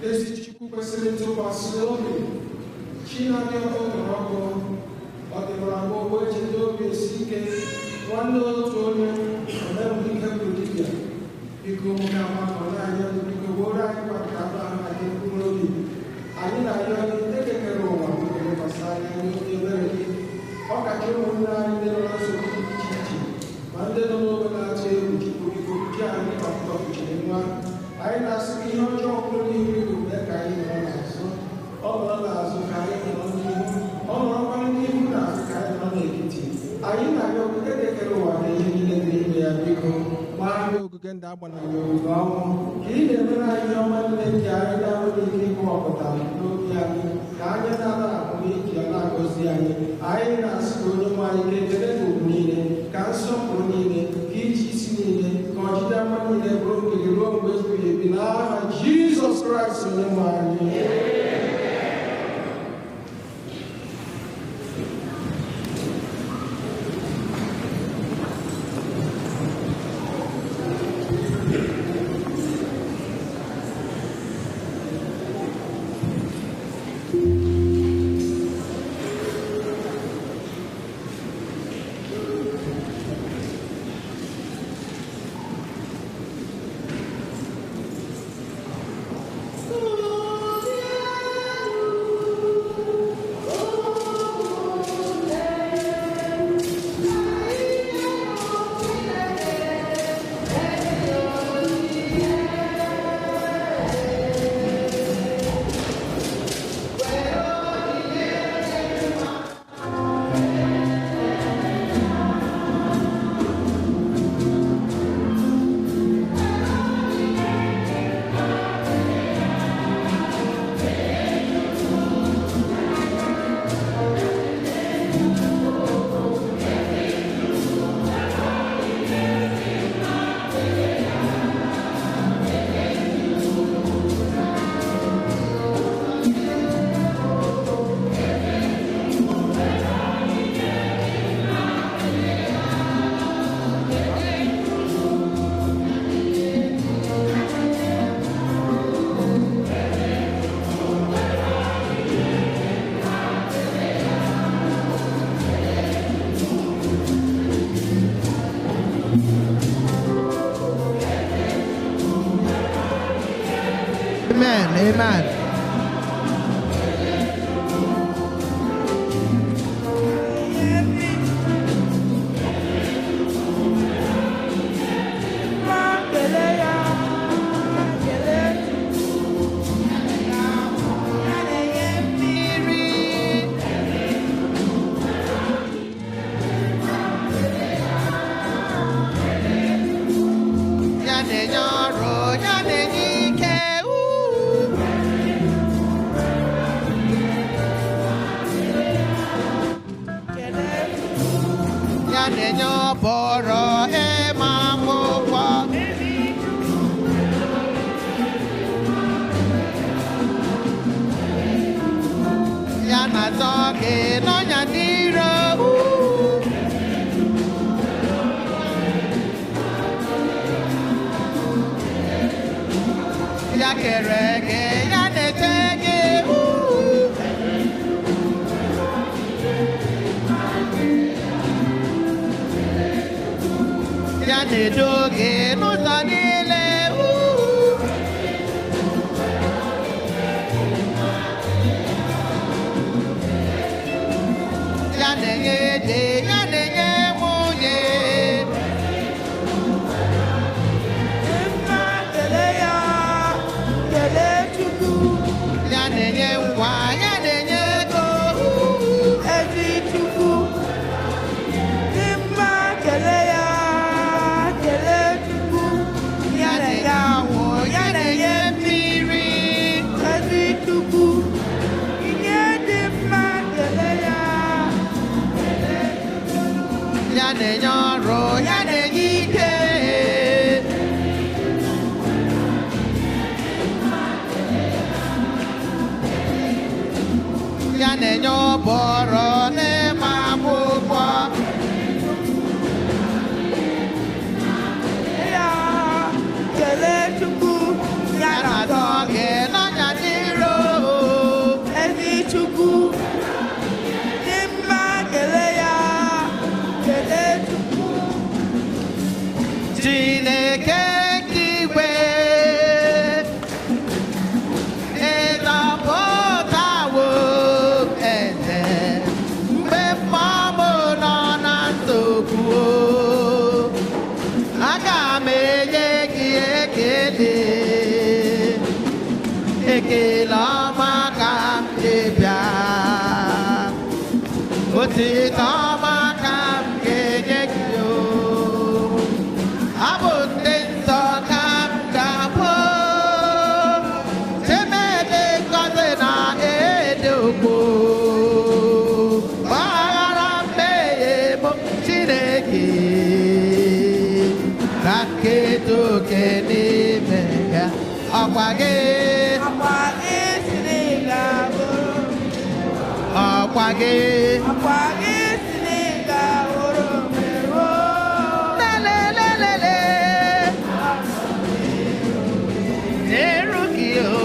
Ezi Chukwu kwesịrị ntụkwasị obi, chi na-adị ọkụ ọkụ, ọ dịbara mgbe ogbe eji ndị obi esi ike, nwanne otu onye omebụ ike bụ dibịa. Biko nwoke agbakọ na-arịọ gị, biko gboro anyị mkpa nke anụ ahụ na nke mkpụrụ obi. Anyị na-arịọ gị ndị kekere ụwa biko lekwasị anya n'obi ebere gị. Ọ kacha ụmụnne anyị ndị nọ na nsogbu dị iche iche, ma ndị nọ n'ogbe na-atụ egwu. Chukwu biko kpuchie anyị dịka ọkụkọ kpuchiri nwa. Anyị na-asị gị ihe ọjọọ ọbụla n'ihu igwe mee ka anyị nọrọ n'azụ. Ọ nọrọ n'azụ ka anyị nọrọ n'ihu, ọ nọrọkwanụ n'ihu n'azụ ka anyị nọrọ n'etiti. Anyị na-arịọ gị ndị kekere ụwa na ihe niile dị n'ime ya, biko gbaa anyị ogige ndị agbanarị ogige ọnwụ, ka ị na-emere anyị ihe ọma niile nke anyị na-enweghị ike ịkọwapụta n'obi anyị, ka anyị na-ada ahụ n'iji ya na-agọzi anyị. Anyị na-asị ka onye nwe anyị ka ekele na ugwu niile, ka nsọpụrụ niile, ka iji isi niile, ka ọjide mma niile bụrụ nke gị ruo mgbe ebighị ebi, n'aha Jizọs Kraịst onye nwe anyị. Amen. Amen. Otito ọma ka m ga-enye gị o. Abụ ndị nsọ ka m ga-abụ. Chimede ngọzi na ede ukwu. Gbaghara mmehie m Chineke. Ka nkedo oke n'ime ya. Ọkwa gị, Akwa gị si n'ịga bụrụ ọkwa gị. Akwa gị si n'ịga bụrụ meruo. Lelelelele. Eru gị o.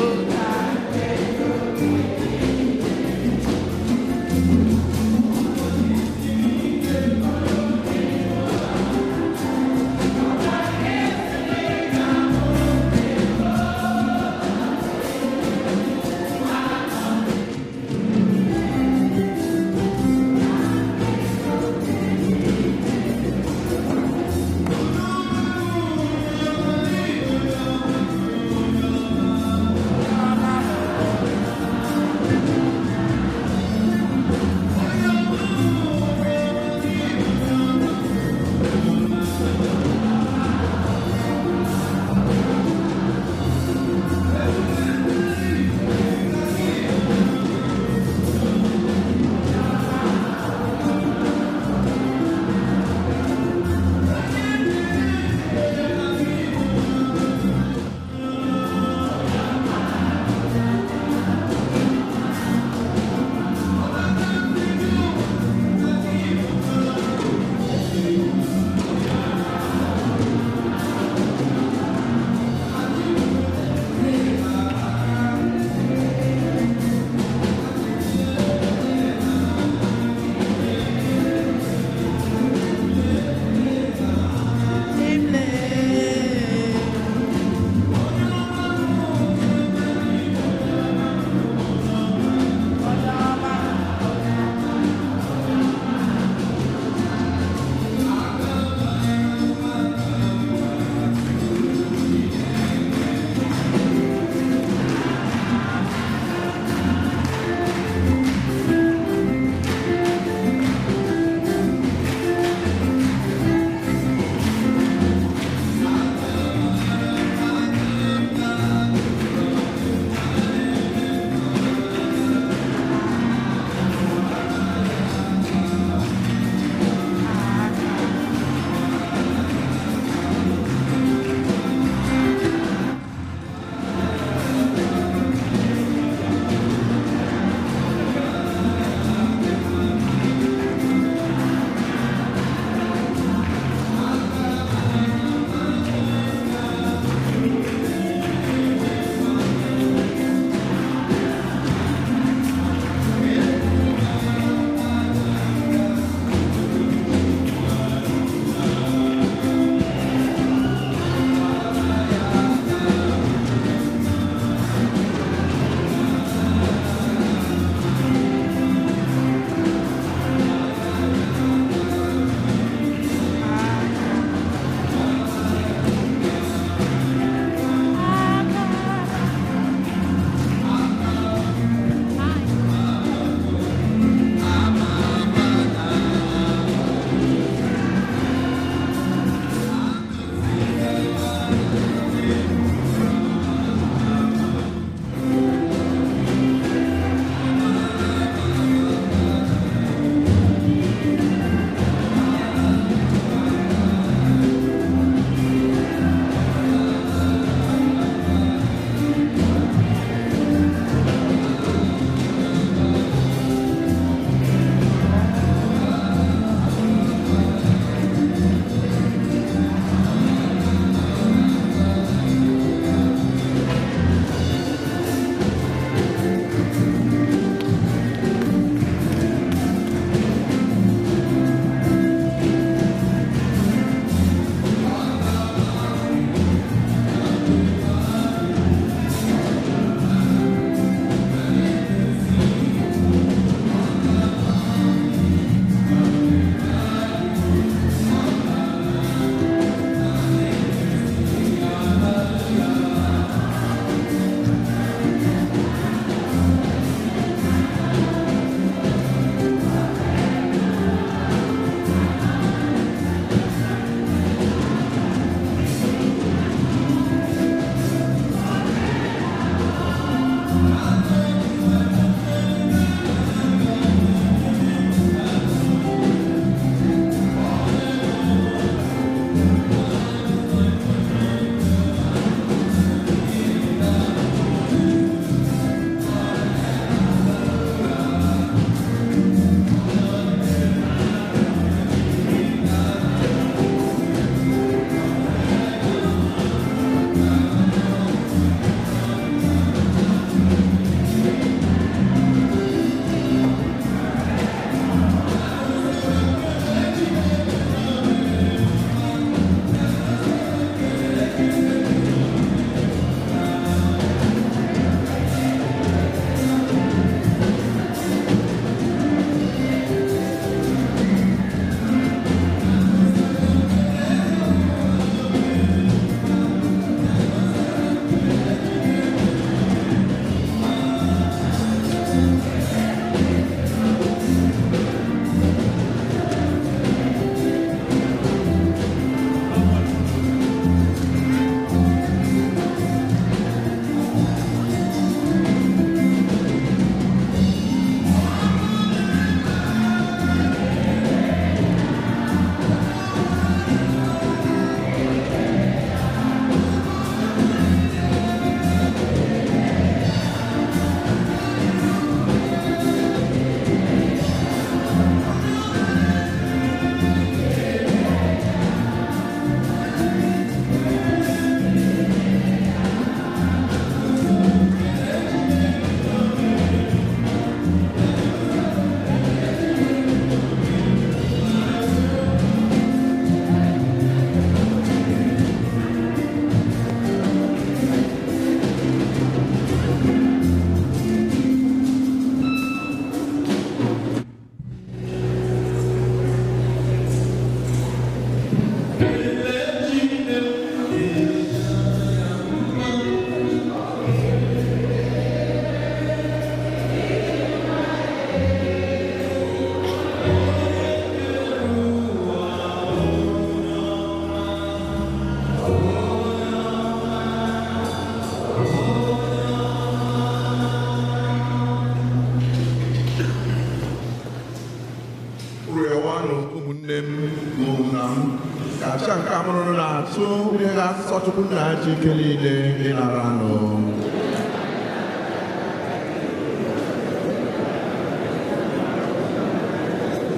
mụrụ na-atụ onye ga-asọ Chukwu nna ji ike niile ịnara anụ.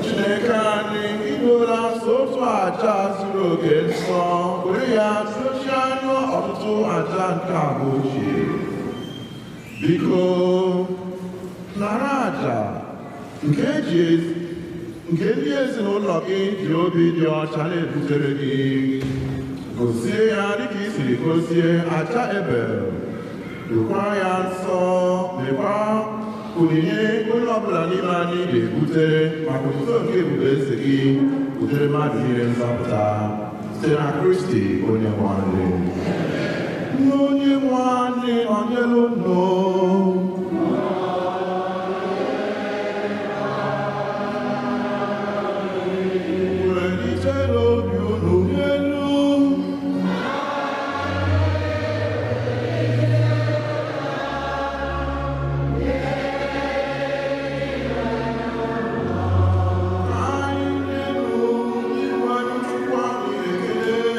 Chineke anyị idola nsọ otu aja zuru oke nsọ, were ya sochie anya ọtụtụ aja nke agba ochie. Biko nara aja nke ndị ezinụlọ gị ji obi dị ọcha na-ebutere gị. Gozie ya dịka i siri gozie aja Ebel, dokwa ya nsọ, mekwa onyinye onye ọbụla n'ime anyị ga-ebute maka otuto nke ebube eze gị, butere mmadụ niile nzọpụta site na Kristi onye nwe anyị. Onye nwe anyị nọnyere unu. Welite obi unu elu. Anyị na-enu iwe anyị Chukwu anyị ekele.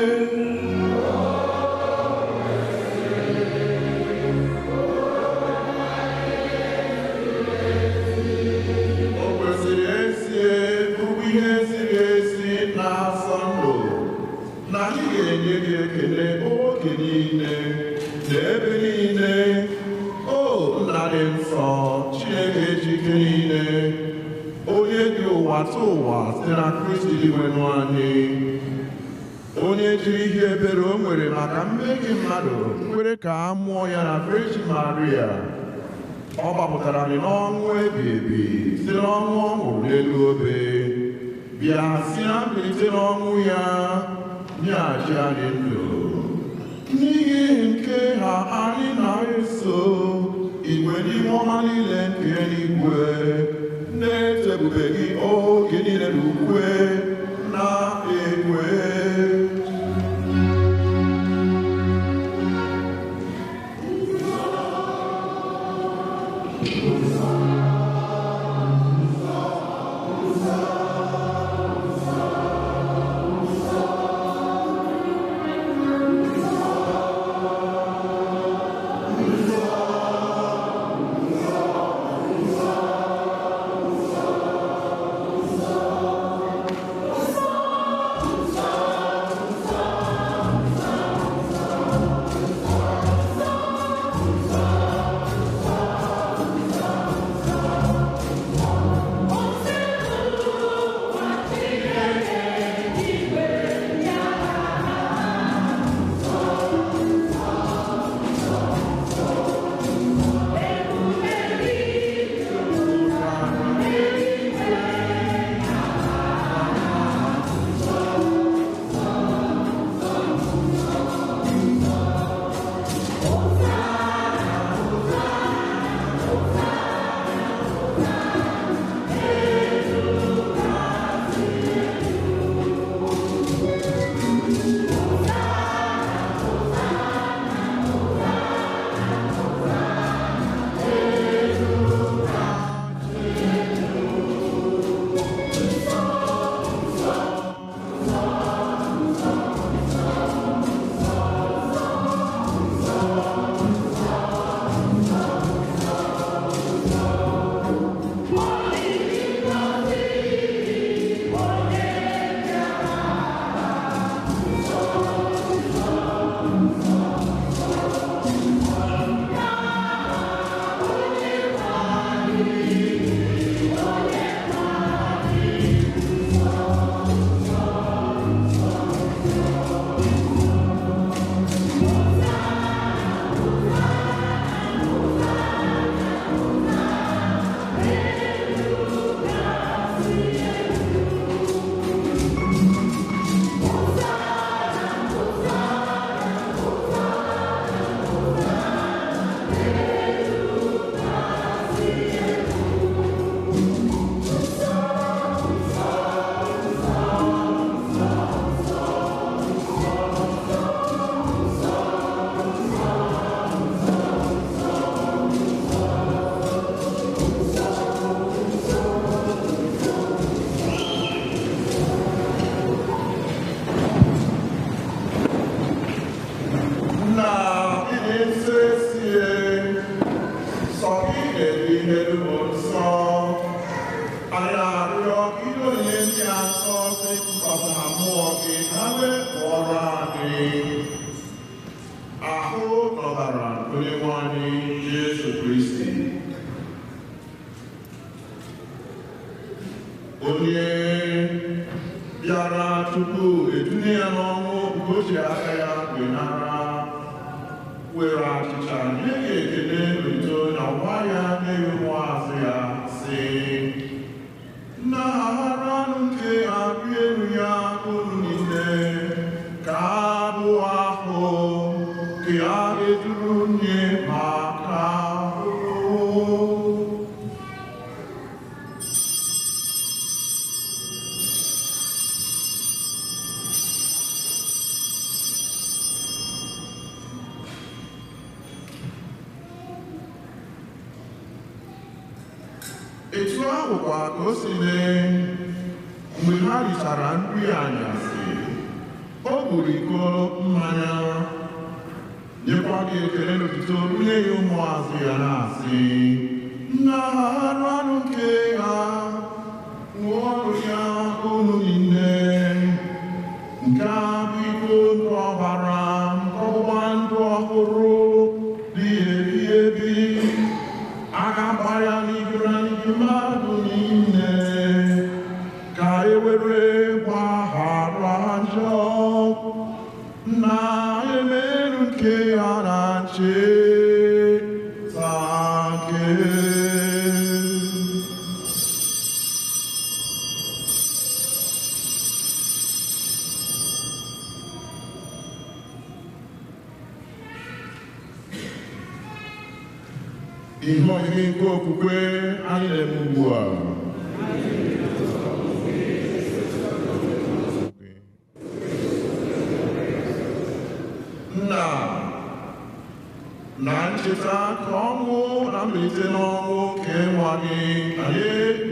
O kwesịrị ezi bụrụ ihe ziri ezi na-asọ ndụ na anyị ga-enye gị ekele oge niile na ebe niile, o Nna dị nsọ, Chineke ji ike niile, onye dị ụwa tụ ụwa site na Kristi Dinwenụ anyị, onye jiri ihe ebere o nwere maka mmehie mmadụ kwere ka a mụọ ya na Virgin Maria. Ọ gbapụtara anyị n'ọnwụ ebi ebi site n'ọnwụ ọ nwụrụ n'elu obe, bịa si na mbilite n'ọnwụ ya nyeghachi anyị ndụ. N'ihi nke ha anyị na-eso igwe ndị ọma niile nke eluigwe na-eto ebube gị oge niile na ukwe na ekwe. ọbara Onyenwe anyị Jesu Kristi. Onye bịara tupu edunye ya n'ọnwụ nke o ji aka ya wee nara, were achịcha nye ya ekele rito na nwa ya nye ya ụmụazụ ya sị, "Naranụ nke a rienụ ya unu niile, ka abụ ahụ nke a eduru nye maka unu." Etu ahụkwa ka o si mee mgbe ha richara nri anyasị, o buru iko mmanya, nyekwa gị ekele n'otuto, bunye ya ụmụazụ ya na-asị, "Naranụ nke ha, ṅụọnụ ya unu niile, nke a bụ iko nke ọbara nke ọgbụgba ndụ ọhụrụ dị ebi ebi. A ga-agba ya n'igwe na n'igwe mmadụ niile, ka e were gbaghara njọ. Na-emerụ nke ya na ncheta nke." Ihe omimi nke okwukwe anyị na-eme ugbu a. Nna, na ncheta ka ọnwụ na mbilite n'ọnwụ nke nwa gị, anyị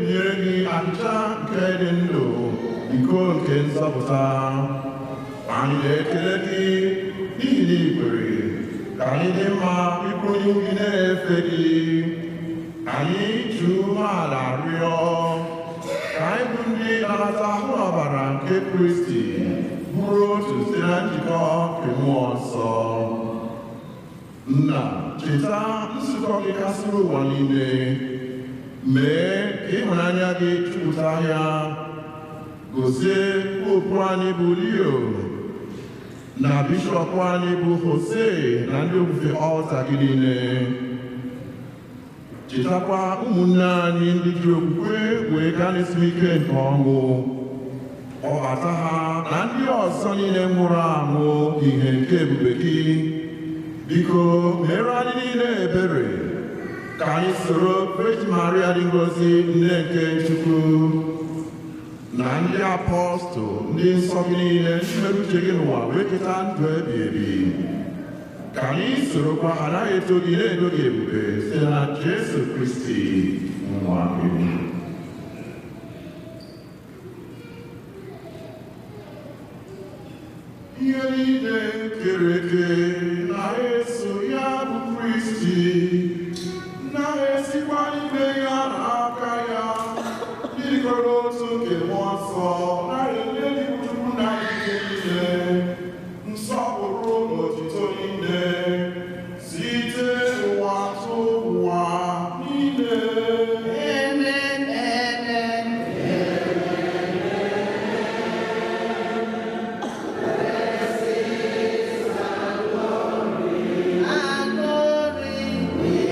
nyere gị achịcha nke dị ndụ, iko nke nzọpụta. Anyị na-ekele gị n'ihi na ị kwere ka anyị dị mma ịbụrụ ihu gị na-efe gị. Anyị ji umeala rịọ ka anyị bụ ndị na-anata ahụ na ọbara nke Kristi bụrụ otu site na njikọ nke Mmụọ Nsọ. Nna, cheta nzukọ gị kasịrị ụwa niile, mee ka ịhụnanya gị jupụta ya. Gozie popu anyị bụ Leo na bishọp anyị bụ Jose na ndị ofufe ọlta gị niile. Chetakwa ụmụnne anyị ndị ji okwukwe wee gaa n'ezumike nke ọnwụ, kpọbata ha na ndị ọzọ niile nwụrụ anwụ n'ihe nke ebube gị. Biko mere anyị niile ebere, ka anyị soro Virgin Maria dị ngọzi, nne nke Chukwu, na ndị apọstụl ndị nsọ gị niile ndị mere uche gị n'ụwa wee keta ndụ ebi ebi. Ka anyị sorokwa ha na-eto gị na-edo gị ebube site na Jesu Kristi nwa gị. Ihe niile kere eke na-eso ya bụ Kristi, na-esikwa n'ime ya n'aka ya, n'ịkọrọ otu nke Mmụọ Nsọ, na-enye gị Chukwu na ike niile, nsọpụrụ na otuto niile, site ụwa tụ ụwa niile. Amen, amen. And glory.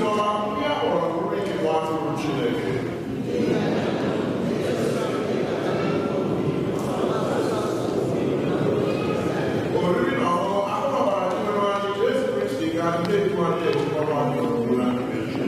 ọma, ndị a kpọrọ oriri nke nwa atụrụ Chineke. Oriri na ọṅụṅụ ahụ na ọbara Dinwenụ anyị Jesu Kristi ga-adị na-edu anyị ejikọrọ anyị ruo na mmechi.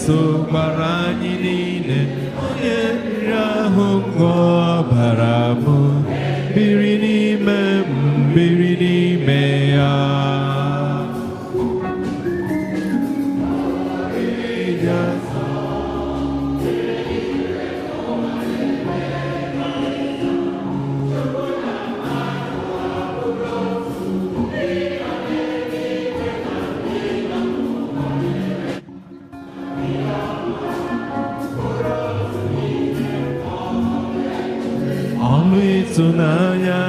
Jesu gwara anyị niile, onye riri ahụ m ṅụọ ọbara m, biri n'ime m, biri n'ime ya. Ọlụ ịtụnanya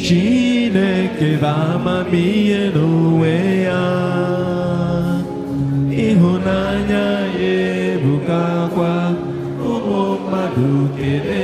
Chineke bụ amamihe n'onwe ya, ịhụnanya ya ebukakwa ụmụ mmadụ kele.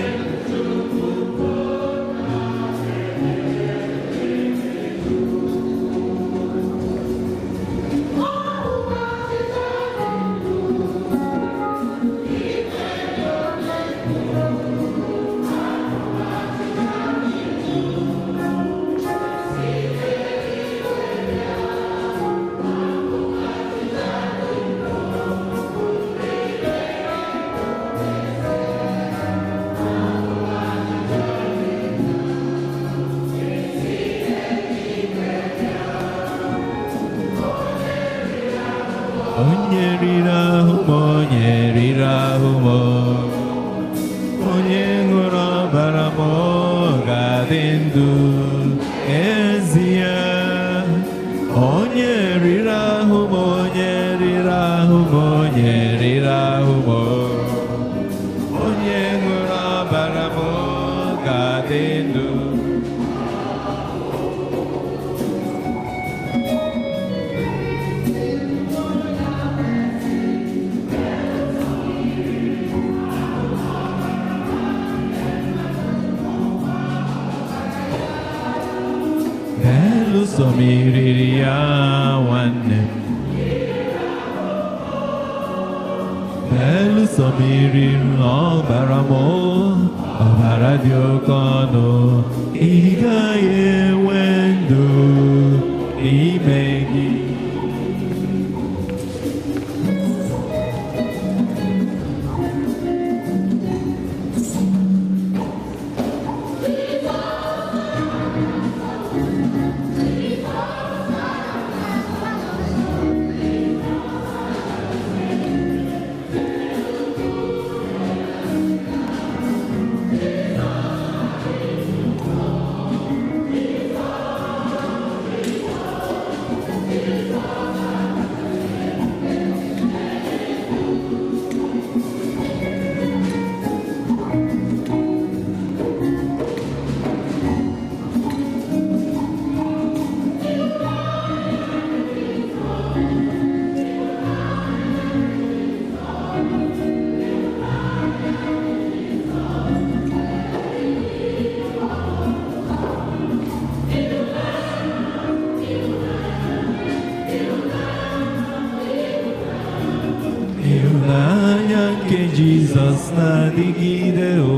Onye riri ahụ m, onye riri ahụ m, onye ṅụrụ ọbara m, ọ ga-adị ndụ ezie. Onye riri ahụ m, onye riri ahụ m, onye riri ahụ m, onye ṅụrụ ọbara m, ọ ga-adị ndụ. Belụsọ m iriri ya nwanne m, belụsọ m iriri ọbara m, ọbara dị oke ọnụ, ị gaghị enwe ndụ n'ime gị. Ịhụnanya nke Jizọs na-adịgide o.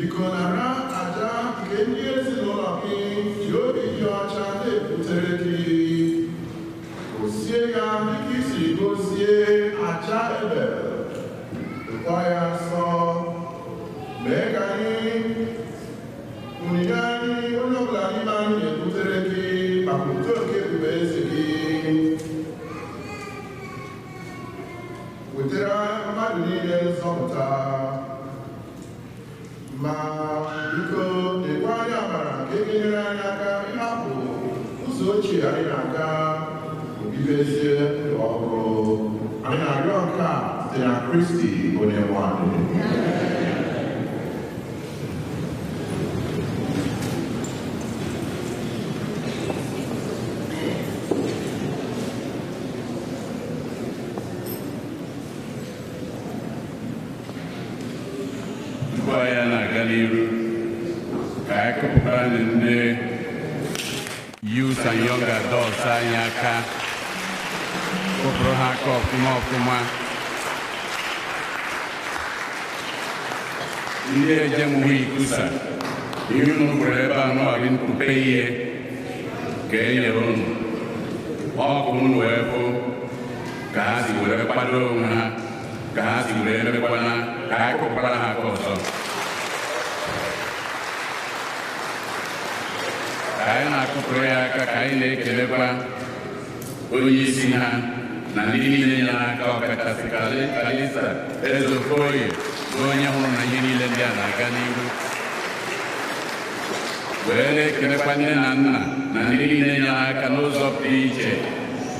Biko nara aja nke ndị ezinụlọ gị ji obi dị ọcha na-ebutere gị. Gozie ya dịka i siri gozie aja Ebel, dokwa ya nsọ. Mee ka anyị onyinye anyị onye ọbụla n'ime anyị na-ebutere gị maka udo nke ebube eze gị. Wetara mmadụ niile nzọpụta. Ma biko nyekwa anyị amara nke ga-enyere anyị aka ịhapụ ụzọ ochie anyị na-aga obibezie ndụ ọhụrụ. Anyị na-arịọ nke a site na Kristi onye nwe anyị. Tupu anyị na-aga n'iru, ka anyị kụpụtara ndị youth and young adults anyị aka, kụpụrụ ha aka ọfụma ọfụma. Ndị ejemụghị ikusa, ihe unu gwere ebe a nọghị ntụpe ihe ka e nyere unu. Ọkụ unu wee bụ ka ha si were kwado onwe ha, ka ha si were emekwana, ka anyị kụpụtara ha aka ọzọ. Ka anyị na-akụpụrụ ya aka, ka anyị na-ekelekwa onye isi ha na ndị niile nyere aka, ọkachasị Kalisa Eze Okoye bụ onye hụrụ na ihe niile ndị a na-aga n'ihu. Wee na-ekelekwa nne na nna na ndị niile nyere aka n'ụzọ pụrụ iche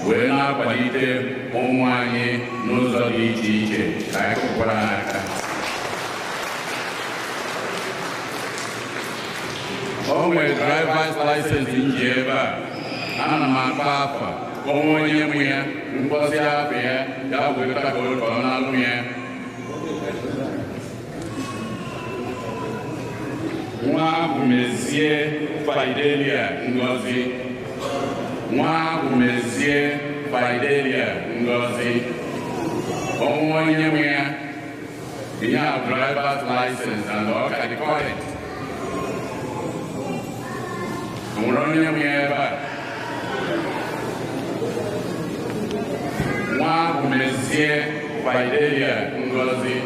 wee na-akwalite ụmụ anyị n'ụzọ dị iche iche, ka anyị kụpụrụ ha aka. O nwere driver's license nji ebe a, ana m akpa afa onwe onye nwe ya, mkpọsi afọ ya, ya weta ka ọ na-alụ ya. Nwa Agwụmezie Fidelia Ngozi, nwa Agwụmezie Fidelia Ngozi, onwe onye nwe ya, ihe a driver's license and ọ ka dị current. O nwere onye nwe ya ebe a? Nwa Agwụmezie Fidelia Ngozi.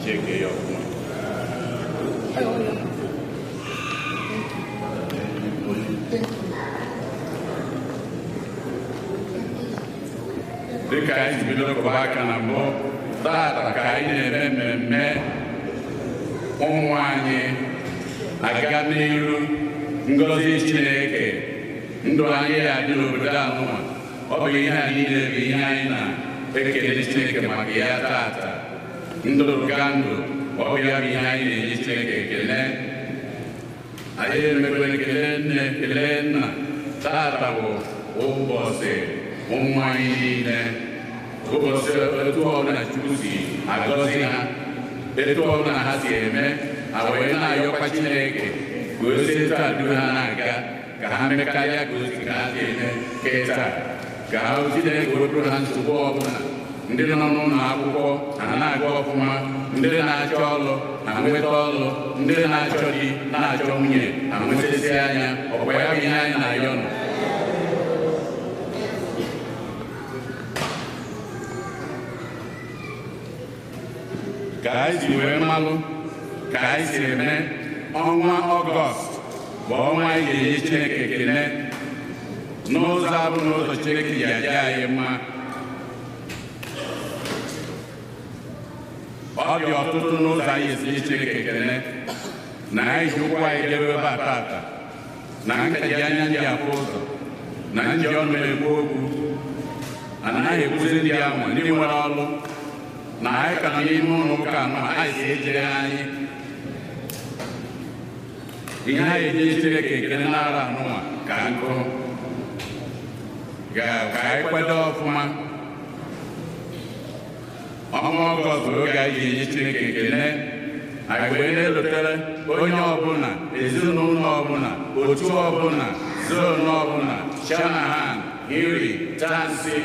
Cheke ya ọfụma. Dịka anyị si bido kụba aka na mbụ, tata ka anyị na-eme mmemme ụmụ anyị aga n'iru ngọzi Chineke, ndụ anyị adị n'obodo anụma. Ọ bụ ihe a niile bụ ihe anyị na-ekele Chineke maka ya tata. Ndụ ka ndụ, ọ bụ ya bụ ihe anyị na-enye Chineke ekele. Anyị emekwere kelee nne, kelee nna. Tata bụ ụbọchị ụmụ anyị niile, ụbọchị etu ọbụla Chukwu si agọzi ha, etu ọbụla ha si eme, ha wee na-ayọkwa Chineke ka o si etu a du ha na-aga, ka ha mekarịa ka o si ka ha si eme kịta, ka ha Chineke wepụrụ ha nsogbu ọbụla. Ndị nọ n'ụlọ akwụkwọ ha na-aga ọfụma, ndị na-achọ ọlụ ha nweta ọlụ, ndị na-achọ di na-achọ nwunye ha nwetasi anya. Ọkwa ya bụ ihe anyị na-ayọ nụ. Ka anyị si wee malụ ka anyị si eme ọnwa Ọgọst bụ ọnwa anyị ga-enye Chineke ekele n'ụzọ abụ n'ụzọ Chineke ji aja anyị mma. Ọ dị ọtụtụ n'ụzọ anyị esi nye Chineke ekele na anyị ji ụkwụ anyị jebe ebe a tata, na nkaji anya ndị afụ ụzọ, na nji ọnụ ekwu okwu, anaghị ekwuzi ndị ahụ ndị nwere ọlụ, na anyị ka nọ n'ime ụlọ ụka anọ anyị si ejere anyị. Ihe anyị eji Chineke ekele n'ara anụnwa ka nkụ ka anyị kwado ọfụma. Ọnwa Ọgọst bụ oge anyị ji enye Chineke ekele. Anyị wee na-elotere onye ọbụla, ezinụlọ ọbụla, otu ọbụla, zonu ọbụla, Shanahan, Iri, Tansi,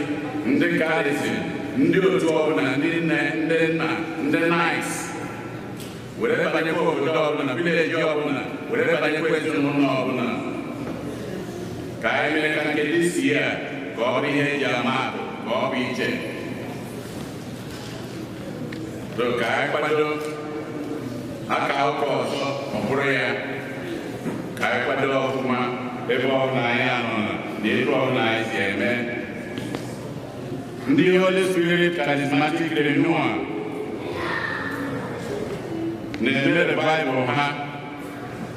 ndị karịsị, ndị otu ọbụla, ndị nne, ndị nna, ndị nice, were banyekwa obodo ọbụla, village ọbụla, were banyekwa ezinụlọ ọbụla, ka anyị mee ka nke dị si ya ka ọ bụ ihe eji ama atụ, ka ọ bụ iche. So ka anyị kwado aka ụka ọzọ, ọ bụrụ ya ka anyị kwado ọfụma ebe ọbụla anyị anọ na ebe ọbụla anyị si eme. Ndị Holy Spirit Charismatic Renewal na-eme revival ha.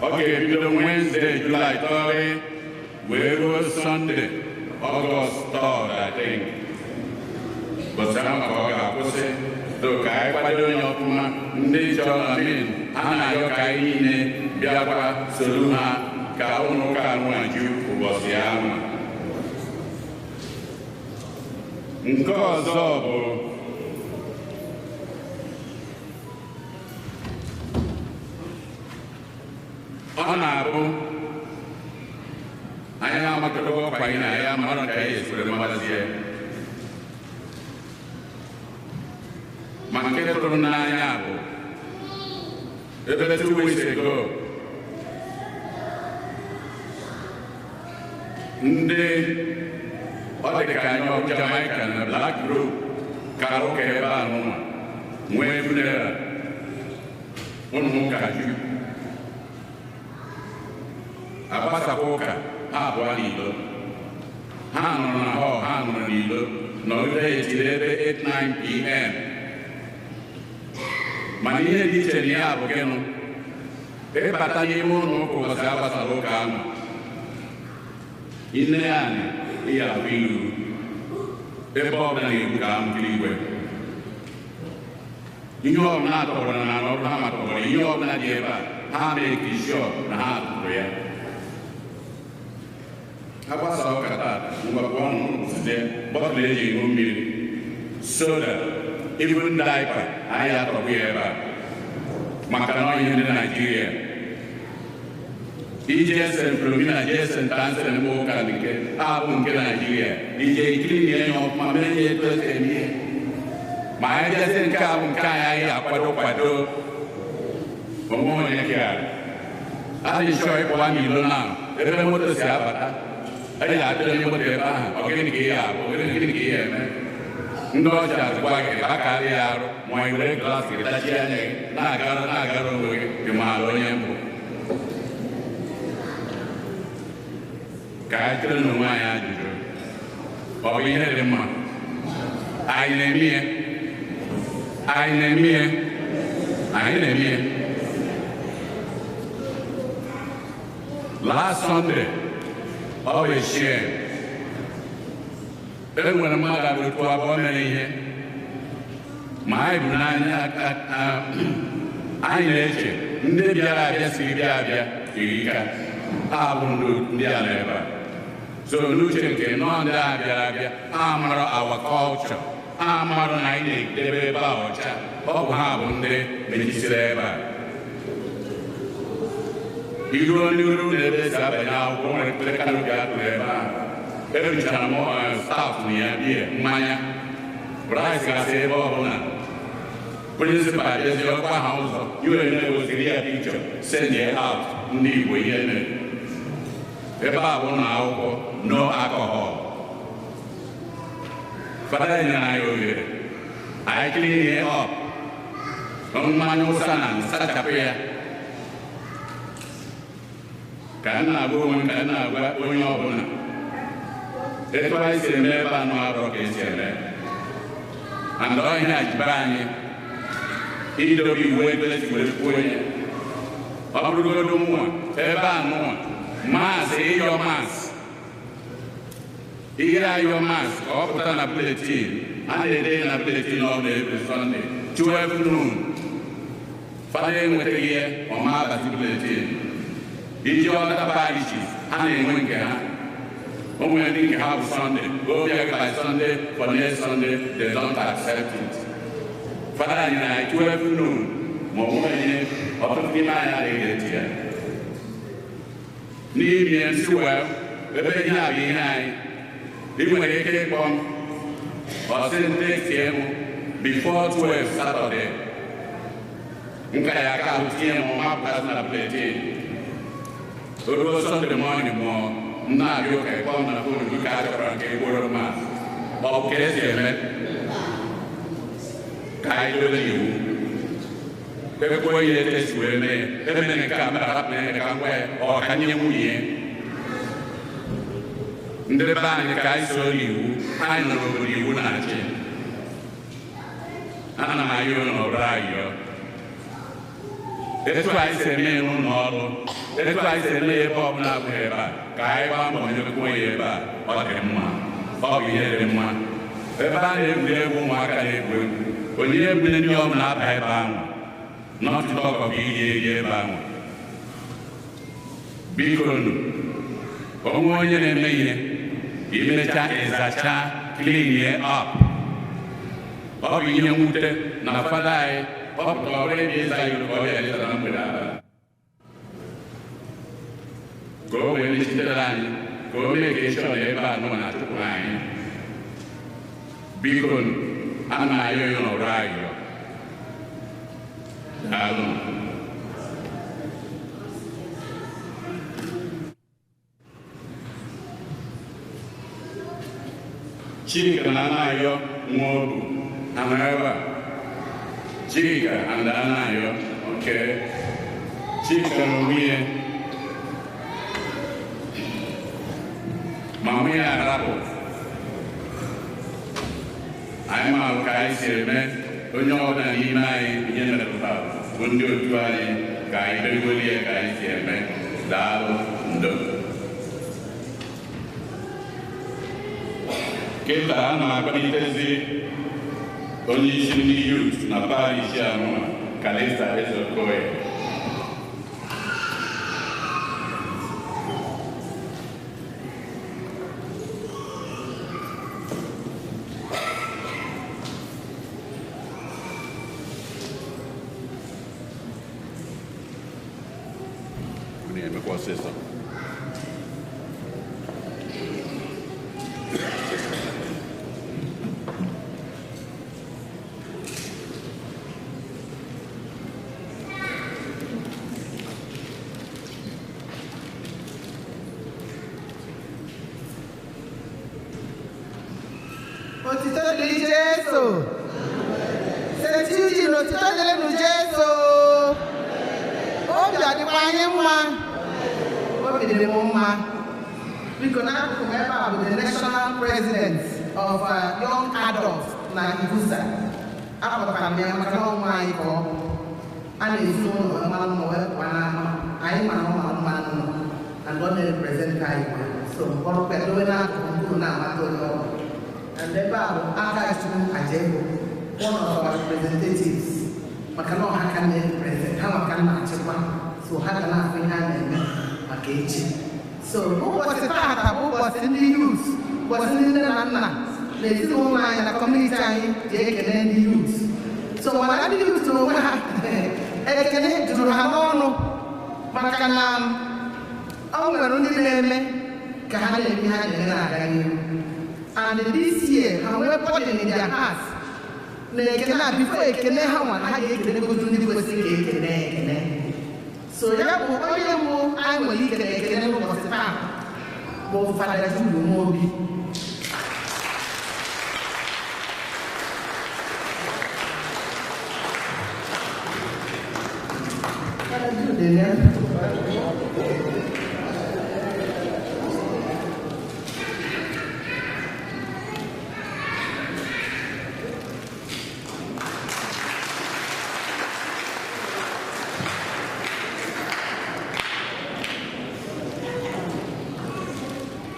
Ọ ga-ebido Wednesday, July 3 wee ruo Sunday, August 3rd, I think. Bọsị ahụ ka ọ ga-akwụsị. So ka anyị kwado onye ọfụma. Ndị chọrọ amin ha na-ayọ ka anyị niile bịakwa soro ha ka ụlọ ụka anụwa ju ụbọchị ahụ. Nke ọzọ bụ ọ na-abụ anyị amakọrọ ọkwa anyị na ya mara ka anyị esiri mabazie. Ma nke tụrụ n'anya bụ ebe 2 weeks ago ndị ọ dị ka anyị ọ bụ Jamaica na Black Group kara ụka ebe a nụnwa nwee funeral ụnụ ụka ju agbasakwa ụka ha abụọ n'ilo, ha nọrọ na hall, ha nọrọ n'ilo nọgide etiri ebe 8-9 p.m. Mana ihe dị iche na ya bụ gịnụ ịbata n'ime ụlọ ụka ụbọchị agbasara ụka ahụ, ine ya ihe abụ ilu ebe ọbụla na-egbu ka amụkiri igwe. Ihe ọbụla atọgbọrọ na ala ọrụ ha matọgbọrọ, ihe ọbụla dị ebe a ha mere kishọ na ha tụrụ ya. Ha gbasara ụka taa, ngwakwa ọnụ site bọtụlụ eji ṅụ mmiri, soda, even diaper anyị atọgbụ ya ebe a maka na ọ ihe ndị Naijiria. Ije St. Philomena, jee St. Anselm bụ ụka nke abụ nke Naijiria, ije ikiri na enye ọfụma mee ihe etu esi eme ihe. Ma anyị bịazie nke a bụ nke anyị anyị akwado kwado onwe onye kegharị adị chọọ ịkpọwa n'ilo na ebe moto si abata, eji atụrụ onye moto ebe ahụ, ọ gịnị ka ihe abụ, gịnị ka ihe eme. Ndị ọcha azụkwa gị bakarị ya arụ ma ị were glaasị gị tachie anya gị na-agara na-agara onwe gị, gị maara onye mbụ. Ka anyị chere n'onwe anyị ajụjụ, ọ bụ ihe dị mma anyị na-eme ihe? Anyị na-eme ihe? Anyị na-eme ihe? Last Sunday, ọ bụ eshie e nwere mmadụ abụrụ abụọ mere ihe ma anyị bụ n'anya anyị na-eche ndị bịara abịa siri bịa abịa iri ka ha bụ ndị a nọ ebe a. So n'uche nke nọọ ndị a bịara abịa ha mara our culture, ha mara na anyị na-edebe ebe a ọcha, ọ bụ ha bụ ndị mechisiri ebe a. Iruo n'iru na ebe esi abanye akwụkwọ nwere kanopi atụrụ ebe ahụ, eruchara m staff na ya bie mmanya rice gasị ebe ọbụla. Prịnsịpal bịazie ọkwa ha ụzọ iwe na-eweziri ya pikchọ send ya out ndị Igbo ihe mere ebe a bụ na akwụkwọ no alcohol. Fada nyere anyị ohere anyị clean up mmanya ụsa na sachapụ ya. Ka m na-agwa onwe m, ka m na-agwa onye ọbụla etu anyị si eme ebe anụ arọ ka esi eme and ọ ihe ajibe anyị idobe iwu etu esi were kwuo ya. Ọ bụrụgodo nwa ebe anụnwa maasị ịyọ maasị ihe ayọ maasị ka ọ pụta na buletin a na-ede ya na buletin ọ na-ebu Sọnde 12 noon. Fada enwetaghị ya ọma abati buletin. Iji ọnata parishes ha na-enwe nke ha, o nwere ndị nke ha bụ Sunday, go bịa by Sunday for next Sunday, they don't accept it. Fada anyị na 12 noon ma ọ nweghị onye ọtụtụ n'ime anyị adịghị eti ya n'ime nsi wee ebe ihe a bụ ihe anyị. Ị nwere ike ịkpọ m Ọ sị ndị tie m before 12 Saturday. Nka ya aka ahụ tinye m mapụtasị na bulletin. O ruo Sunday morning mụọ m na-abịa ụka ịkpọ m na phone gị ka a chọrọ nke egboro mass. Ọ bụ ka esi eme ka anyị dobe iwu. Ekwuo ihe etu esi wee mee ya. Emere nke a mere hapụ ya ka m gwa ya ọ ka nye nwunye ya. Ndị be anyị ka anyị soro iwu, anyị nọ n'obodo iwu na-achị. Ana m ayọ unu ọbụrụ ayọ. Etu anyị si eme ya n'ụlọ ọrụ, etu anyị si eme ya ebe ọbụla abụghị ebe a, ka anyị gbaa mbọ nyekwuo ya ebe a, ọ dị mma. Ọ bụ ihe dị mma. Ebe a na-egwuri egwu ụmụaka na-egwu egwu, onye ebule ndị ọbụla aba ebe ahụ. Not to talk of iri eri ebe ahụ. Biko nụ, onwe onye na-eme ihe, imecha ịzacha clean up. Ọ bụ ihe mwute na fada anyị ọ pụtara ọrụ ebe ịza iro ka ọ bịa leta na mgbede abalị. Ka o wee mechitere anyị, ka o mee ka ịchọ na ebe a nọ na-achụpụ anyị. Biko nụ, ana m ayọ ya n'ọrụ ayọ. Daalụ. Chika na Anayo Nwobu, anọ ebe a? Chika and Anayo, okay. Chika na onwe ya. Ma nwunye arapụ. Anyị ma ka anyị si eme onye ọbụla n'ime anyị ihe metụtara bụ ndị otu anyị ka anyị megolie ka anyị si eme. Daalụ, ndo. Kịta a na-akpalitezi onye isi ndị youth na parish anụma Kalista Ezeokoye. Unu emekwa ọsịsọ. Otito dịrị Jesu. St. Eugene, otito dịrịnụ Jesu. Obi adịkwa anyị mma. Obi dịrị m mma. Biko n'akụkụ m ebe a bụ the national president of Young Adults na Ibusa. Akpọtara m ya maka na ọnwa anyị ka ọ bụ. A na-esi ụlọ mmanụ mma wee pụọ n'ama. Anyị mara ụmụ mmanụ nọ. And ọ na-represent anyị. So mkpọrọ kwedowe n'akụkụ mkpụrụ na-amata onye ọ bụ. And ebe a bụ Akachukwu Ajebo, one of our representatives. Maka na ọha ka na-represent, ha maka na-achịkwa, so ha ga na-afụ ihe a na-eme maka echi. So ụbọchị taata bụ ụbọchị ndị youth, ụbọchị ndị nne na nna na ezinụlọ anyị na kọmuniti anyị ji ekele ndị youth. So mana ndị youth n'onwe ha ekele juru ha n'ọnụ maka na ọ nwere ndị na-eme ka ha na-eme ha na-eme na-aga n'ihu. And this year, ha nwee burden in their hearts. Na ekele a before ekele ha nwa ha ga-ekele godu ndị kwesịrị ka ekele ekele. So ya bụ onye mbụ anyị nwere ikele ekele n'ụbọchị taa bụ Fada Jude Nwobi. Fada Jude ya.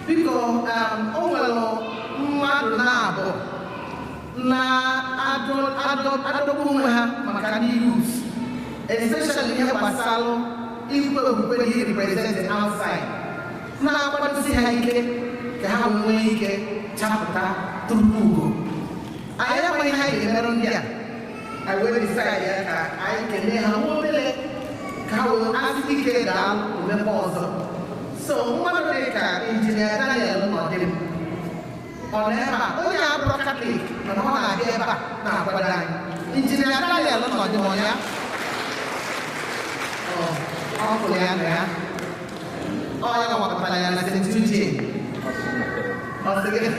Biko, o nwere mmadụ na-abụ na-adọgbu onwe ha maka ndị youth, especially ihe gbasara ikwe okwukwe na represent outside, na-akwadosi ha ike ka ha nwee ike chapụta tupu ugo. Anyị amaghị ihe anyị ga-emerụ ndị a, anyị wee decide ya ka anyị kelee ha nwa obere ka ha wee asị ike daalụ omekwa ọzọ. So mmadụ dị ka Injinia Daniel Nọdịm, Ọ nọ ebe a, onye abụrụ Katọlik mana ọ na-abịa ebe a na-akwado anyị. Injinia Daniel nọ dị m ya. Ọ kwụrụ ya na ya. Ọ ya wakọtara ya na St. Eugene. Ọ sị gị,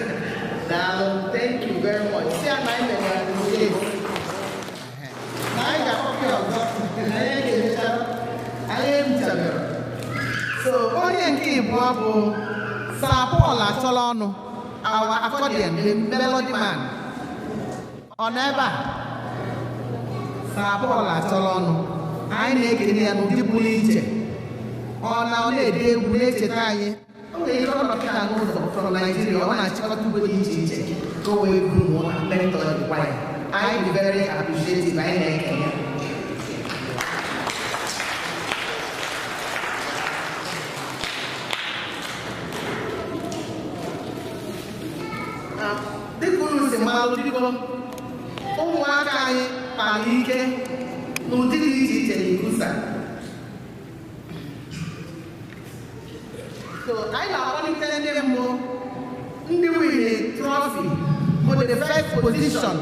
daalụ, thank you very much. Si ya na anyị mere ya. Na anyị ga-akpọkọ ya ọzọ. Anyị ga-emecha. Anyị eruchabere. So onye nke ịbụọ bụ Sir Paul Achọla ọnụ, our accordion, the melody man. Ọ nọ ebe a? Sir Paul Achọla ọnụ. Anyị na-ekele ya n'ụdị pụrụ iche. Ọ na ọ na-ede egwu na-echeta anyị. O nwere ike ọ nọkịta n'ụzọ from Nigeria, ọ na-achịkọta ugbo dị iche iche ka o wee buru mentor the choir. Anyị dị very appreciative, anyị na-ekele ya. Dịka unu si malụ, biko, ụmụaka anyị kpara ike n'ụdị dị iche iche na ICCUSA. So anyị na-akpọlite ndị mbụ, ndị win trophy bụ the first position.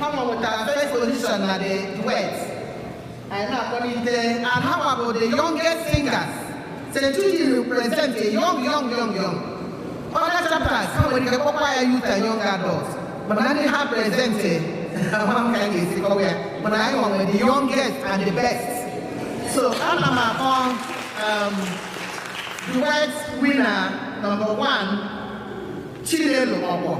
Ha nwetara first position na the duet. Anyị na-akpọlite, and ha nwa bụ the youngest singers. St. Eugene represent a young, young, young, young. Other chapters, ha nwere ike kpọkwa ya youth and young adults. Mana ndị ha present, ama m ka anyị ga-esi kọwa ya. Mana anyị nwere the youngest and the best. So ana m akpọ duet winner number 1, Chinelo Ọgbọ.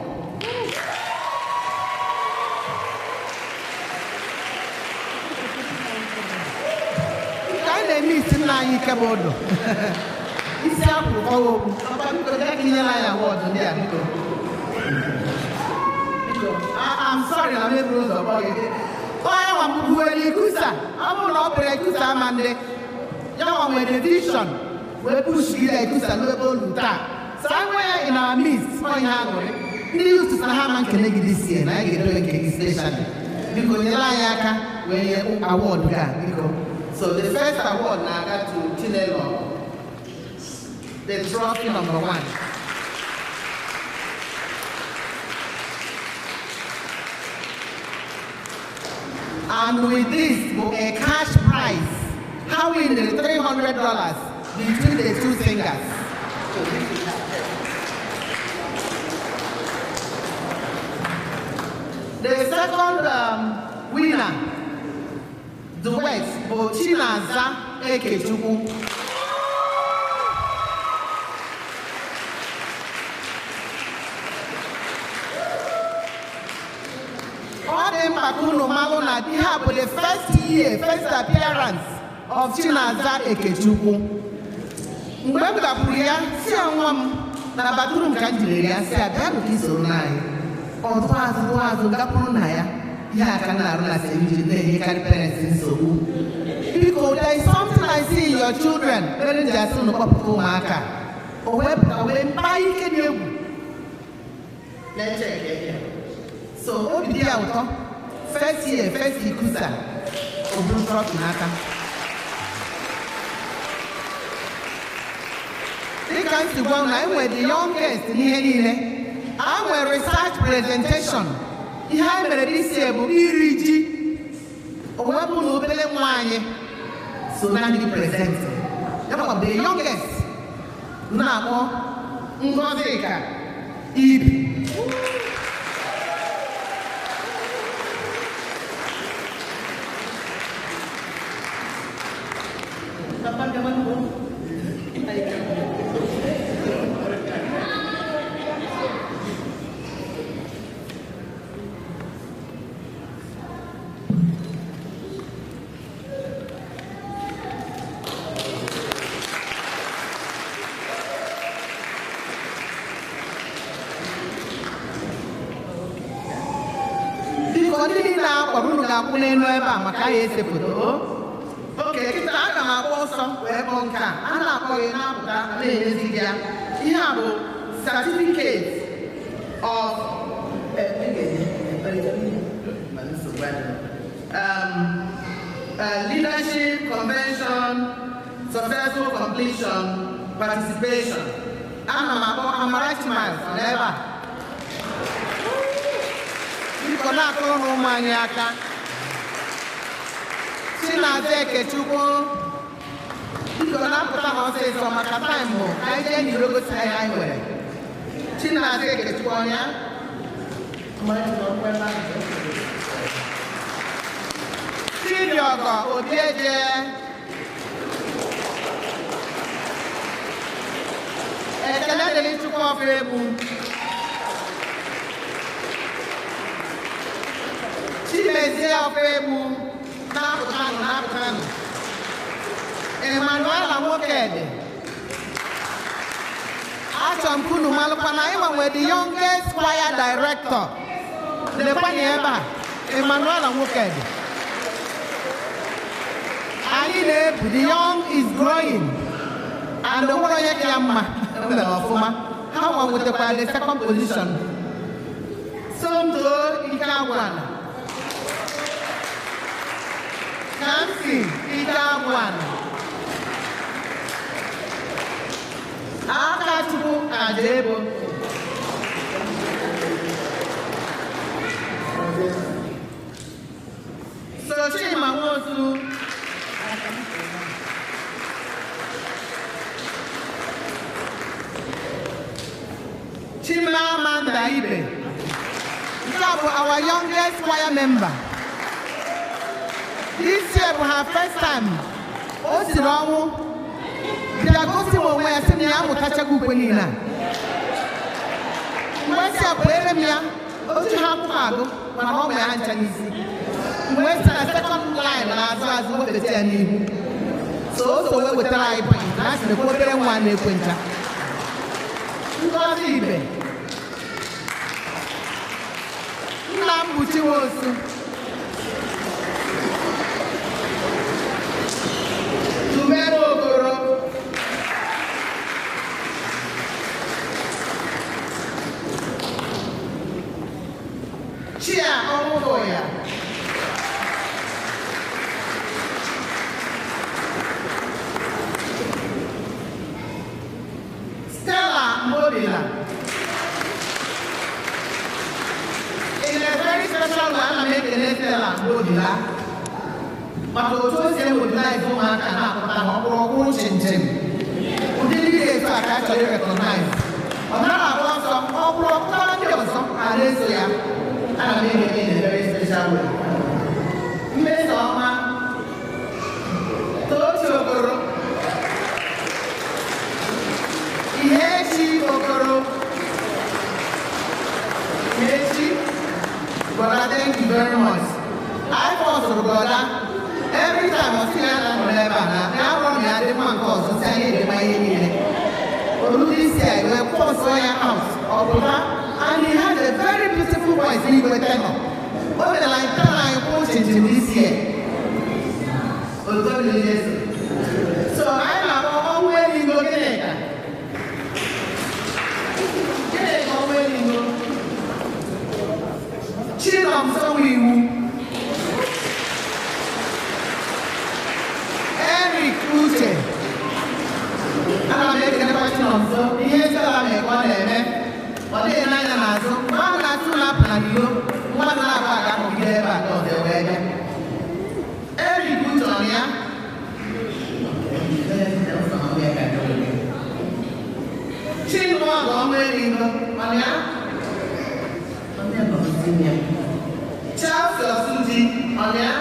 Ka anyị na-eme isi nna anyị ike bụ ụdọ. Isi akwụrụ kọwa okwu. Papa, biko, bịa ka inyere anyị award ndị a, biko. Biko, I'm sorry na m eburu ụzọ kpọọ gị. Onye nwa m buwere ICCUSA, ọ bụrụ na ọ bụrụ ICCUSA ama ndị. Ya nwa nwere vision wee pushgide ICCUSA n'ebe olu taa. So anyị nwee ya in our midst, ọ ihe aṅụrị. Ndị youth sị na ha ama nkele gị this year, na anyị ga-edowe nke gị specially. Biko, nyere anyị aka wee nye award gị a, biko. So the first award na-aga to Chinelo, the trophy number 1. And with this, a cash prize, how we the $300 between the two singers. So this is the second winner, duet, bụ Chinaza Ekechukwu. Ọ dị mkpa ka unu malụ na ihe a bụ the first year, first appearance of Chinaza Ekechukwu. Mgbe m gakwuru ya, si ya nwa m na bathroom ka m jidere ya, si ya bịa nụ ka isoro n'anyị. Ọ tụọ azụ, tụọ azụ, gakwuru nna ya. Ihe a ka m na-arụ na St. Eugene na-enyekarị parents nsogbu. Biko, there is something I see in your children. Mere m ji asị unu kpọpụta ụmụaka. O wee pụta wee mkpa ike dị egwu. Na-eche nke ya. So obi dị ya ụtọ. First year, first ICCUSA, o buru trophy n'aka. Dịka m si gwa unu, anyị nwere the youngest n'ihe niile. A nwere research presentation. Ihe anyị mere this year bụ iri ji. O wepụ na obere nwa anyị so na ndị present. Ya bụ the youngest na-akpọ Ngọzika Ibi. Papa, bịawa n'ugbo. Biko, ndị niile a kpọrọ, unu ga-akwụ n'elu ebe a maka ya ese foto. Oke kịta aga m agba ọsọ wee kpọọ nke a. A na-akpọ gị na-apụta, a na-enyezi gị ya. Ihe a bụ certificate of leadership convention, successful completion, participation. Ana m akpọ Amarachi Miles n'ebe a. Biko na-akụrụ na ụmụ anyị aka. Chinaza Ekechukwu. Biko na-apụta ha ọsịsọ maka taịmụ anyị jee n'iro gosi anyị anyị nwere. Chinaza Ekechukwu ọnya. Chidiogo Obieje. Ekele dịrị Chukwu ọfụ egwu. Chimezie ọfụ egwu na-apụtanụ na-apụtanụ. Emmanuela Nwokedi. Achọrọ m ka unu malụkwa na anyị nwe the youngest choir director. Lekwanụ ebe a, Emmanuela Nwokedi. Anyị na-ebu, the young is growing. And onwere onye ka ya mma mere ọfụma. Ha nwa nwetakwara the second position. Somto Ike Agwana. Kamsi Ike Agwana. Akachukwu Ajebo. Sochima Nwosu. Chimamanda Ibe. Nke a bụ our youngest choir member. This year bụ her first time. O siri ọnwụ bịa gosi m onwe ya sị m ya amụtachago ukwe niile a. Mgbe si ya kweere m ya, o ji ha akwụkwọ agụ mana ọ ma ya ncha n'isi. Mgbe si na second line na-azụ azụ wefeta ya n'ihu. So o so wee wetara anyị point na asị na obere nwa na-ekwe ncha. Ngozi Ibe. Nna m bụ Chinwosu. Tumero Okoro. Chia Ọnwụhụya. Stella Mobila. In a very special way, ana m ekele Stella Mobila maka otu o si emobilize ụmụaka na-apụta ma ọ bụrụ ọkwụrụ chinchin. Ụdị ndị dị etu a ka a chọrọ ịrecognize. Ọ naghị agba ọsọ, ọ bụrụ ọpụtara ndị ọzọ a na-eso ya. Ana m ekele in a very special way. Mmeso ọma. Tochi Okoro. Ihechi Okoro. Ihechi, brother, thank you very much. I forced brother. Every time I see ya na ebe a na ya bụrụ na ya dị mma nke ọzọ si anyị dị mma ihe niile. Olu this year, we forced ya out. Ọ bụ ha, and he had a very beautiful voice n'igwe tenor. O mere anyị tenor anyị kwụ chinchin this year. Oto dị Jesu. So anyị na-akpọ ọnwụ eluigwe Gịnịka. Gịnịka ọnwụ eluigwe. Chinomso Iwu. Eric Uche. Ana m ekelekwa Chinomso ihe Stella mere ka ọ na-eme. Ọ dịghị n'anya n'azụ. Mgbe ahụ na-asị ụlọ apụ na n'ilo, mmadụ na-abụ aga nọgide ebe a ka ọ wee bịa. Eric Uche ọ ya? Chinua ọnwụ eluigwe ọ ya? Charles Osuji ọ ya?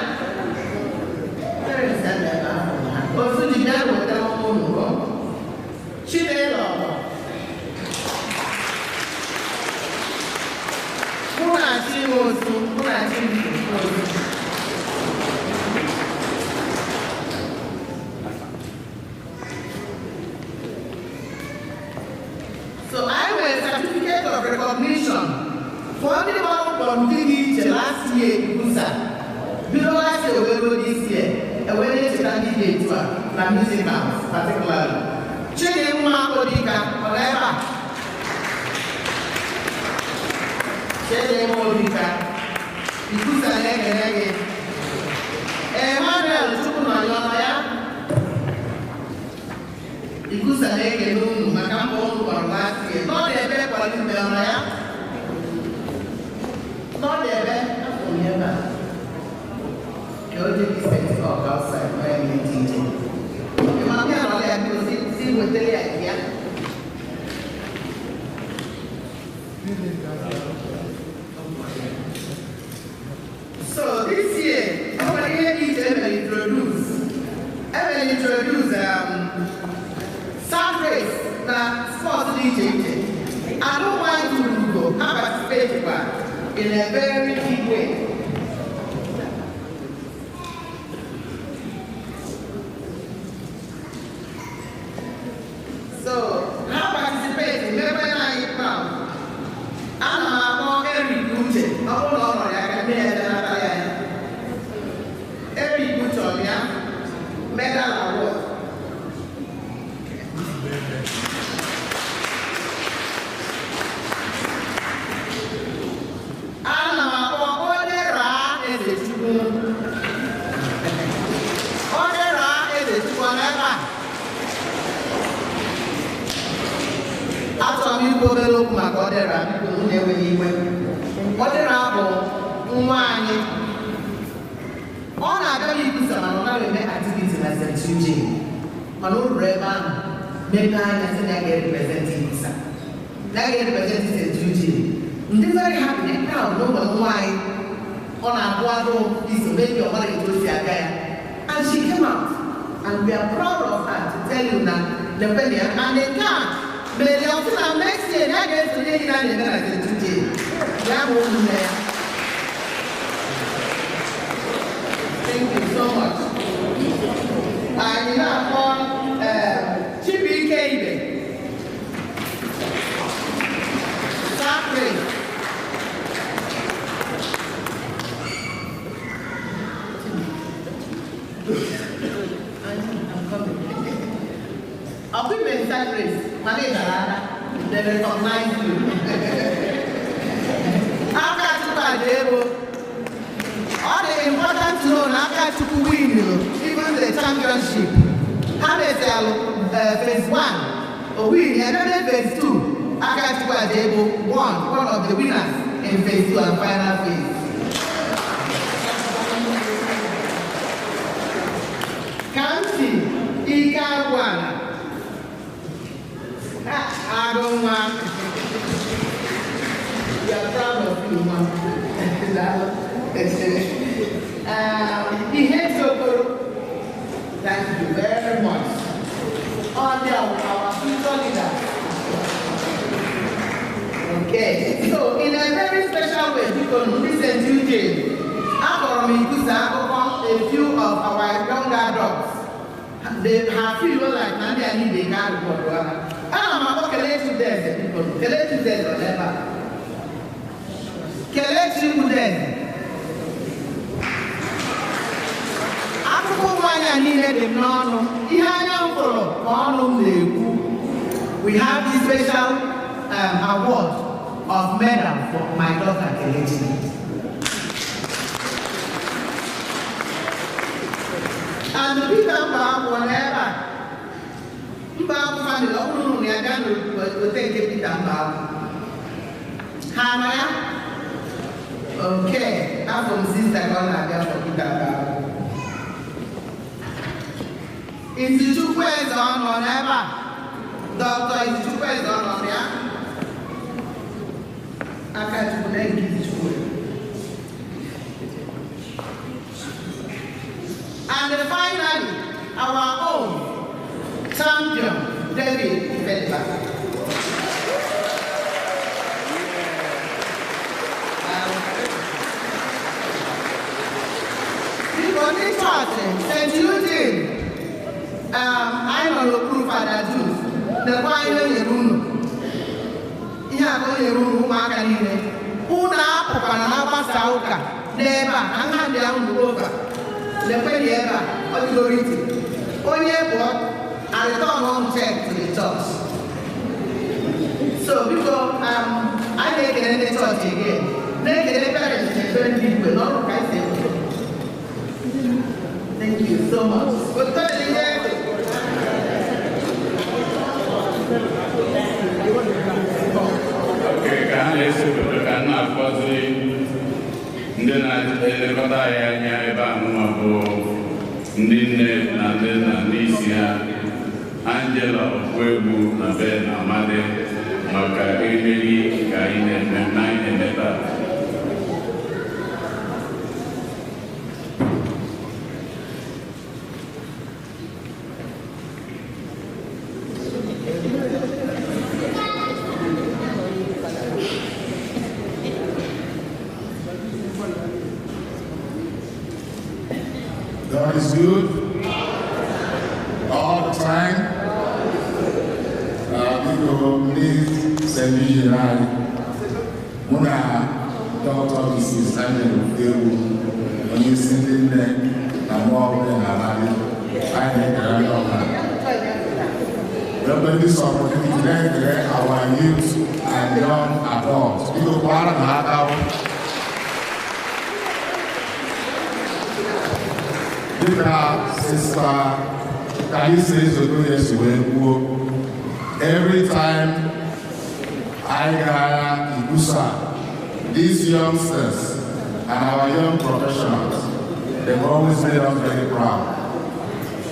Osuji bịa wetara ụmụ ụlọ. Chinelo Munachi Nwosu, Munachi Nwosu. So I nwere certificate of recognition for ndị gbara mbọ ndị dị iche last year Ibusa. Bido last year wee ruo this year, ewee na-echeta ndị dị etu a na musicals particularly. Chidimma Odika ọ nọ ebe a? Chidimma Odika, Ibusa na-ekele gị. Emmanuel Chukwunonye ọ nọ ya? Ibusa na-ekele unu maka mbọ unu gbara last year. Nọ n'ebe Pauline ọ nọ ya? Nọ n'ebe So this year, ọ nwere ihe dị iche emere introduce. Emere introduce sack race na sport dị iche iche. And ụmụ anyị tụrụ ugo, ha participate kwa in a very big way. So, ha participate mebe anyị proud. Ana m akpọ Eric Uche, ọ bụrụ na ọ nọrọ ya ka mmiri ebe n'aka ya ya. Eric Uche ọ bịa, medal award. Ana m akpọ Odera Ezechukwu. Odera Ezechukwu ọ nọ ebe a? Achọrọ m ikwu obere okwu maka Odera, biko unu enweghị iwe. Odera bụ nwa anyị. Ọ na-abịa ikwusa mana ọ naghị eme activity na St. Eugene. Mana o ruru ebe ahụ mepee anya sị na ya ga-represent Ikwusa. Na ya ga-represent St. Eugene. Ndị very happy na proud na ụmụ nwa anyị. Ọ na-agụ agụụ iso maybe ọ mara etu o si aga ya. And she came out and we are proud of her to tell you na lekwe ya and nke a mere ya ọtụ na next year na ya ga-esonye ihe a na-eme na St. Eugene. Ya bụ ụmụnne ya. Thank you so much. Anyị na-akpọ Chibuike Ibe. Sack race. I'm coming. Ọkwa ime sack race, mana ị dara ada. They recognize you. Aka Chukwu adị ego. Ọ dị important to know na aka Chukwu win even the championship. Ha metalụ phase 1, o win, and then phase 2, aka Chukwu adị ego won one of the winners in phase 2 and final phase. Kamsi Ike Agwana. Agụ nwa. We are proud of you, ma. Ihe Sokoro, thank you very much. On our future leaders. Okay, so in a very special way, because ndị St. Eugene, akpọrọ m ikwusa akụkọ a few of our young adults. They have feel like na ndị a niile ga arụkọrọ ha. Ana m akpọ Kelechi Udeze, biko. Kelechi Udeze ọ nọ ebe a? Kelechi Udeze. Akụkọ ụmụ anyị a niile dị m n'ọnụ. Ihe anya m fụrụ ka ọnụ m na-ekwu. We have this special award of medal for my daughter Kelechi. And Peter Mba nọ ebe a. Mba family, ọ bụrụ na ya gaa n'ote nke Peter Mba. Ha nọ ya? Okay, afọ m sista ka ọ na-abịa for Peter Mba. Izuchukwu Eze ọ nọ n'ebe a? Dr. Izuchukwu Eze ọ nọ ya? Aka Chukwu na nke Izuchukwu. And finally, our own champion, David Ifediba. Biko ndị chọọchị, St. Eugene, anyị nọ n'okpuru Fada Jude, nekwa ihe o nyere unu. Ihe a ka o nyere unu ụmụaka niile. Unu apụkwana na mgbasa ụka n'ebe a, ka nha ndị ahụ over. Lekwe dị ebe a, ọ dịgoro ite. Onye pụọ, I return home check to the church. So biko, anyị na-ekele ndị chọọchị again. Na-ekele parents na ekpere ndị igwe n'ọrụ ka anyị si ekwu. Thank you so much. Otu dị ihe ntị. Okay, ka ha na-ese obodo ka a na-akpọzi ndị na-elekọta anyị anya ebe a nwa bụ ndị nne na ndị nna n'isi ha, Angela Okwegbu na Ben Amadi. Maka erimeri ka anyị na-eme na anyị na-eme ebe a. God is good all the time. Biko ndị St. Vision anyị, mụ na Dr. Mrs. Daniel Ewu, onye isi ndị nne na mụ ọbụla na-abalị, anyị na-ekele ndị ọbụla. Remember this opportunity na-ekele our youth and young adults. Biko kwara na aka. Dịka Sista Kalisa Ezodo si wee kwuo, every time I gara ICCUSA, these youngsters and our young professionals, they've always made us very proud.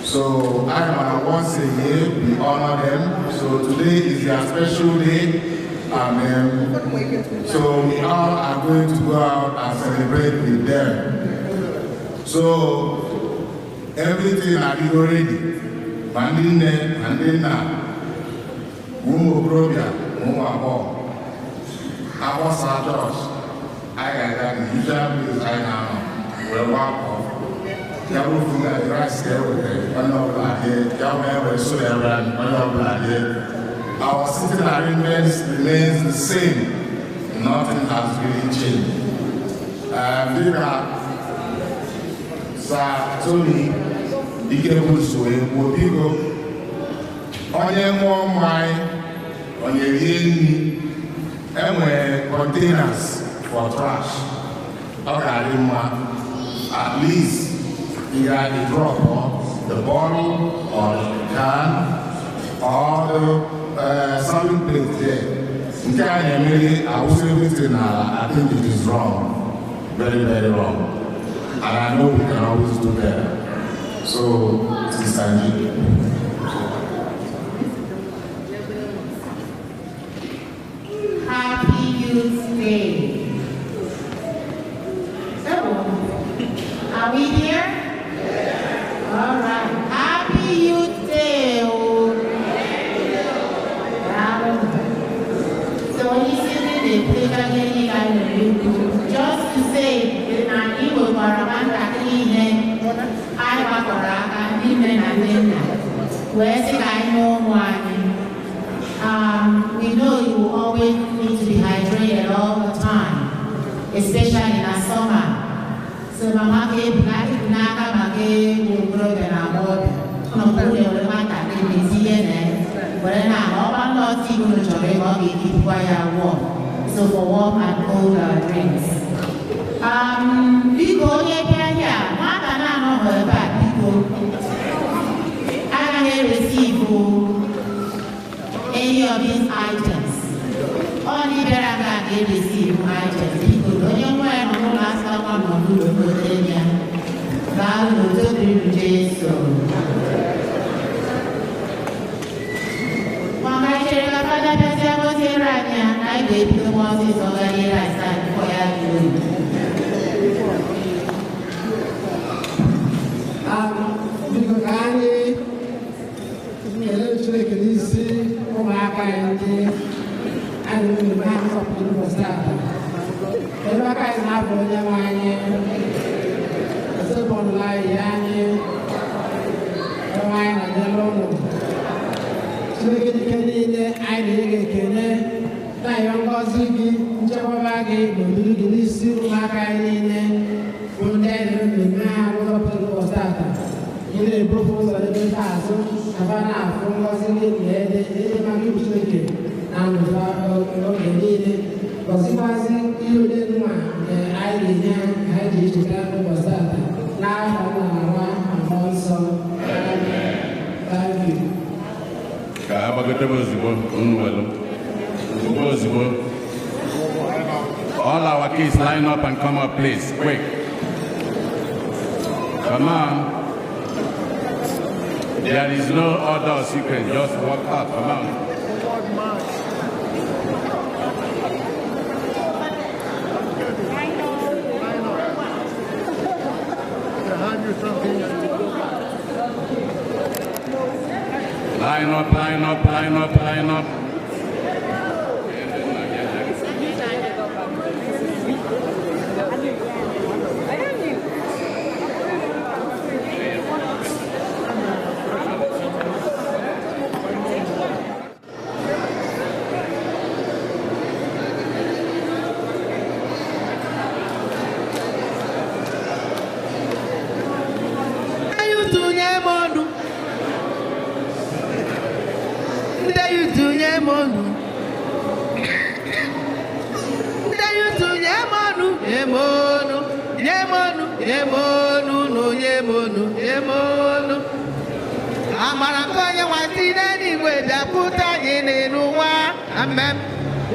So I am once a year, we honor them. So today is their special day. And so we all are going to go out and celebrate with them. So everything adịgo ready, ma ndị nne ma ndị nna, ụmụ okorobịa ma ụmụ agbọghọ, agbasa chọọchị, anyị ga-aga the usual place anyị na-anọ wee gbakọ. Ya bụrụ na rice ka e wetara, onye ọbụla dị, ya bụ ewere so ya were onye ọbụla dị. Our sitting arrangements remains the same. Nothing has really changed. Dịka Sir Tony Ikebuso ekwu, biko onye ṅụọ mmanya, onye rie nri, enwere containers for trash. Ọ ga-adị mma at least ị ga-adị drop the bottle or the can or the serving plate there. Nke a na-emeri awụsa everything n'ala. I think it is wrong, very very wrong. And I know we can always do better. So, Sister Angie. Happy Youth Day. So, are we here? Yeah. All right. Happy Youth Day. So, just to say, anyị nwekwara nwatakịrị ihe anyị gbakọrọ aka ndị nne na ndị nna wee sị ka anyị mee ụmụ anyị. We know you always need to be hydrated all the time, especially in the summer. So mama ka ebu n'aka maka egwu okorobịa na agbọghọbịa ụnọ bụrụ na nwatakịrị na-etinye na were na ọgba nnọọ tii unu chọrọ ịga ọ ga-ekipụkwa ya warm. So for warm and cold drinks. Biko onye bịa here, nwata na-anọghị ebe a biko agaghị receive any of these items. Ọ ndị bịara nga ga-receive items. Biko onye nwa ya nọ n'ụlọ asakwa nọ n'ụlọ gotere ya. Daalụ n'udo dịrị Jesu. Maka ichere ka Fada bịazie goziere anyị ya, na anyị ga-ebido nwa ọsịsọ gara ire asaa before ya dị oyi. Biko ka anyị kelee Chineke n'isi ụmụaka anyị ndị anyị na-eme ha nsọpụrụ ụbọchị taata. Ebe aka anyị na-abụ onye nwe anyị, ezebọnụla anyị ya anyị, ebe anyị na-anyere ụlọ. Chineke dike niile anyị na-enye gị ekele na-ayọ ngọzi gị, nchekwaba gị na odudu gị n'isi ụmụaka anyị niile bụ ndị anyị na-eme mmemme ha n'ụzọ pụtara ụbọchị taata. Ị na-ebufe ụzọ n'ebe ndị azụ ka ha na-afụ ngọzi gị na ede ede maka ibu Chineke na ndụfa oge niile. Gọzikwazi ihe ole nwa nke anyị ga-enye ha ka anyị ji echeta ụbọchị taata n'aha Nna na Nwa na Mmụọ Nsọ. Thank you. Ka ha gbagotebe ozugbo unu welu. Ozugbo ozugbo. All our kids line up and come up, please. Quick. Come on. There is no order or sequence. Just walk up. Come on. Line up, line up, line up.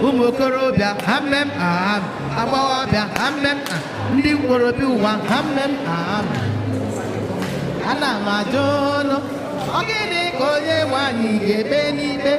Ụmụ okorobịa amem aham, agbọghọbịa amem, ndị nkorobịa ụwa amem aham. Ana m ajụ ụnụ, ọ gịnị ka onye nwe anyị ga-ekpe n'ikpe?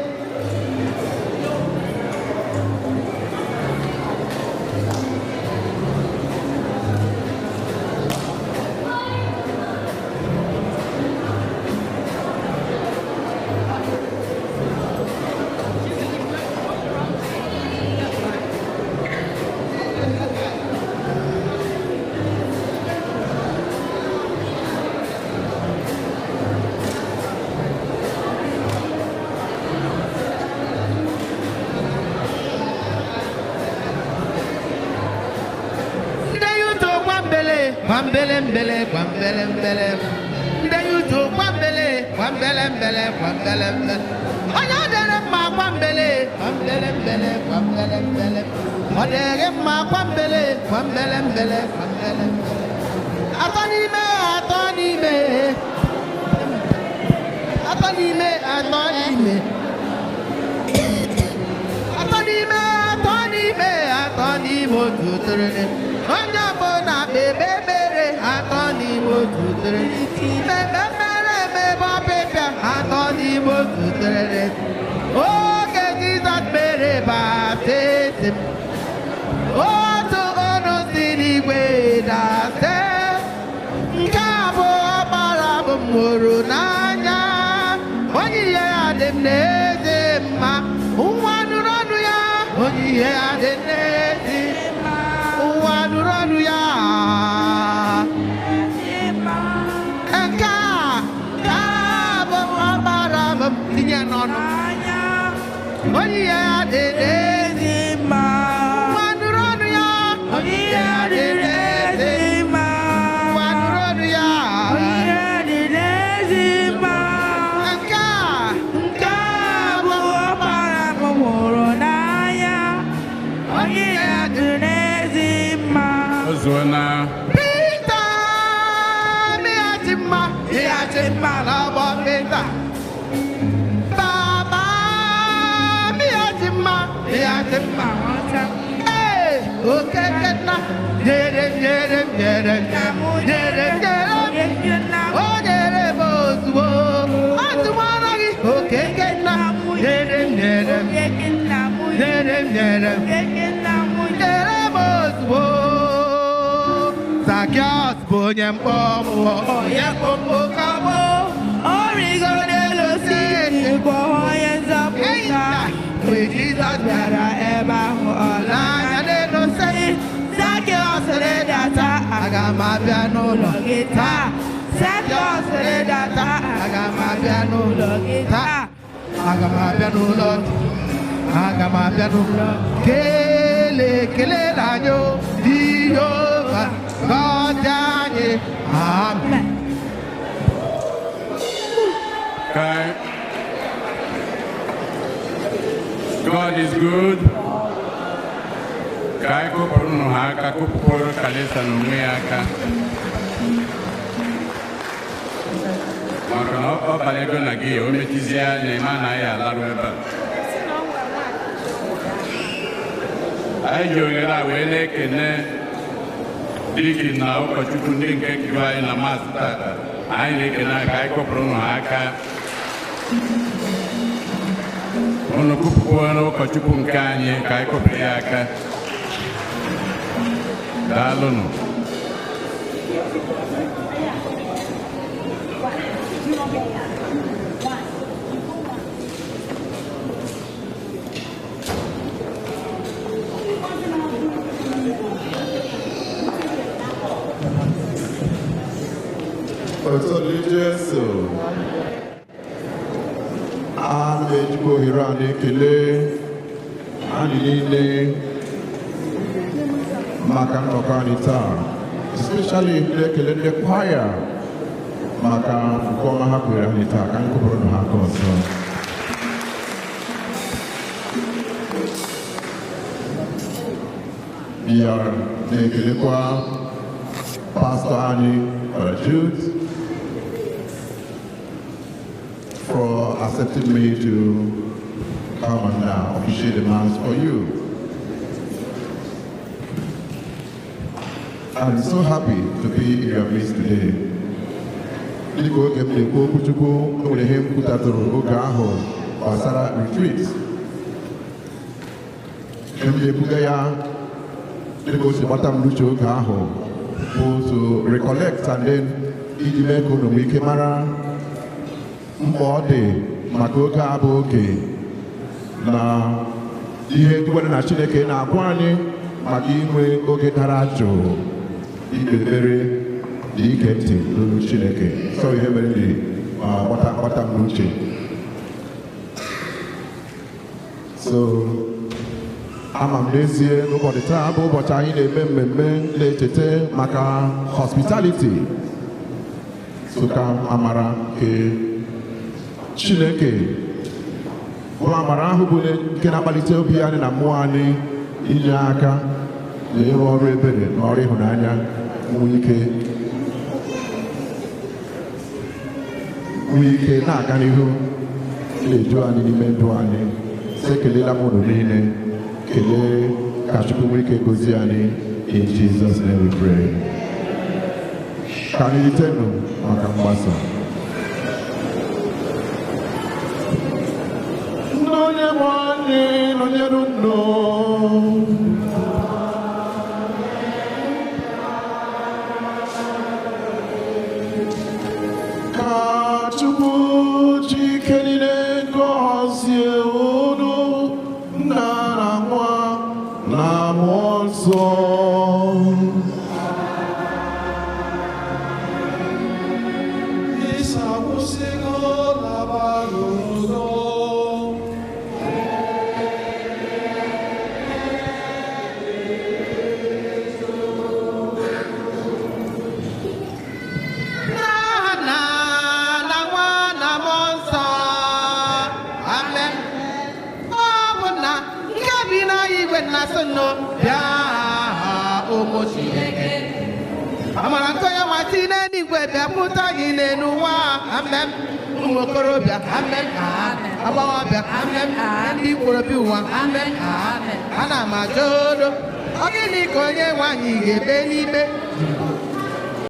Kwambele mbele, kwambele mbele. Ndị yutu kwambele, kwambele mbele, kwambele mbele. Onye dere mma kwambele, kwambele mbele, kwambele mbele. Ọ dịghị mma kwambele, kwambele mbele, kwambele mbele. Atọ n'ime, atọ n'ime. Atọ n'ime, atọ n'ime. Atọ n'ime, atọ n'ime, atọ n'ime otu tụrụrụ. Onye ọbụla kpebe ekpere atọ n'ime otu tụrụrụ. Mebe mmere emebe ọpịpịa atọ n'ime otu tụrụrụ. Oge Jizọs mere baptizim, otu ọnụ si n'igwe dase. Nke a bụ ọkpara bụ m hụrụ n'anya, onye ihe ya dị m n'ezi mma. Nwa nụrụ ọnụ ya, onye ihe ya dị m n'ezi mma. Ụwa nụrụ ọnụ ya. Nke a bụ ọkpara m tinye n'ọnụ, onye ihe ya dị n'ezi mma. Ụwa nụrụ ọnụ ya, onye ihe ya dị n'ezi mma. Ụwa nụrụ ọnụ ya, onye ihe ya dị n'ezi mma. Nke a bụ ọkpara m hụrụ n'anya, onye ihe ya dị n'ezi mma. Ozuona. Pita, mịghachi mma, mịghachi mma n'ọgbọ Pita. Baba, mịghachi mma, mịghachi mma. Ee, okeke nna, nyere m, nyere m, nyere m, nyere m, nyere m. O nyere m ozugbo, ozugbo anaghị. Okeke nna, nyere m, nyere m, nyere m, nyere m, nyere m ozugbo. Zakiọs bụ onye mkpọmkpọ, onye mkpọmkpọ ka bụ. Ọ rịgo n'elu osisi kpọọ onye nzọpụta. Mgbe Jizọs bịara ebe ahụ, ọ n'anya n'elu osisi, Zakiọs rịdata, aga m abịa n'ụlọ gị taa. Zakiọs rịdata, aga m abịa n'ụlọ gị taa. Aga m abịa n'ụlọ gị, aga m abịa n'ụlọ. Kele kelela anyị o, Jehova gọzie anyị. Amen. Okay. God is good. Ka anyị kụpụrụ nụ ha aka, kụpụrụ Kalisa n'onwe ya aka. Maka na ọ banyego na gị, o mechizie anya, ịma na anyị alarụ ebe a. Anyị ji ohere a wee na-ekene dikin na ụkọchukwu ndị nke kiri anyị na maasị tata. Anyị na-ekene aka, anyị kụpụrụ nụ ha aka. Unu kụpụkwara ụkọchukwu nke anyị, ka anyị kụpụrụ ya aka. Daalụnụ. Otu dị Jesu. A na-ejikwa ohere a na-ekele anyị niile maka nnọkọ anyị taa, especially na-ekele ndị kwaya maka nke ọma ha kwere anyị taa. Ka anyị kụpụrụ ha aka ọzọ. Ya na-ekelekwa pastọ anyị, Father Jude, for accepting me to come and officiate the Mass for you. I'm so happy to be in your midst today. Dịka oge m na-ekwu okwuchukwu, o nwere ihe m kwutatụrụ oge ahụ gbasara retreat. M na-ebuga ya dịka o si gbata m n'uche oge ahụ bụ to recollect and then iji mee ka unu nwee ike mara mkpa ọ dị maka oge a bụ oge na ihe ndị na Chineke na-agwa anyị maka inwe oge dara jụụ, ikpe ekpere na ige ntị n'olu Chineke. So ihe mere ji gbata m n'uche. So ama m n'ezie n'ụbọchị taa bụ ụbọchị anyị na-eme mmemme na-echeta maka hospitality. So ka amara nke Chineke bụ amara ahụ bụ nke na-akpalite obi anyị na mmụọ anyị inye aka na ịrụ ọrụ ebere na ọrụ ịhụnanya nwee ike na-aga n'ihu na-edu anyị n'ime ndụ anyị. Sị ekelela m unu niile, kelee ka Chukwu nwee ike gozie anyị. In Jesus' name we pray. Ka anyị ritenụ maka mgbasa. Onye nwe anyị nọnyere unu. Ka Chukwu ji ike niile gọzie unu, Nna na Nwa na Mmụọ Nsọ. Misa akwụsịgo, laba n'udo. Na na nwa na mmụọ nsọ. Amen. Ọ bụ na nke bi n'igwe na-asị nnụ bịa ụmụ Chineke. Amara nke onye nwa si n'eluigwe bịa pụta anyị n'elu ụwa. Amen. Ụmụ okorobịa. Amen. Agbọghọbịa. Amen. Ndị ikorobịa ụwa. Amen. Ana m ajụ odo. Ọ gịnị ka onye nwe anyị ga-ekpe n'ikpe?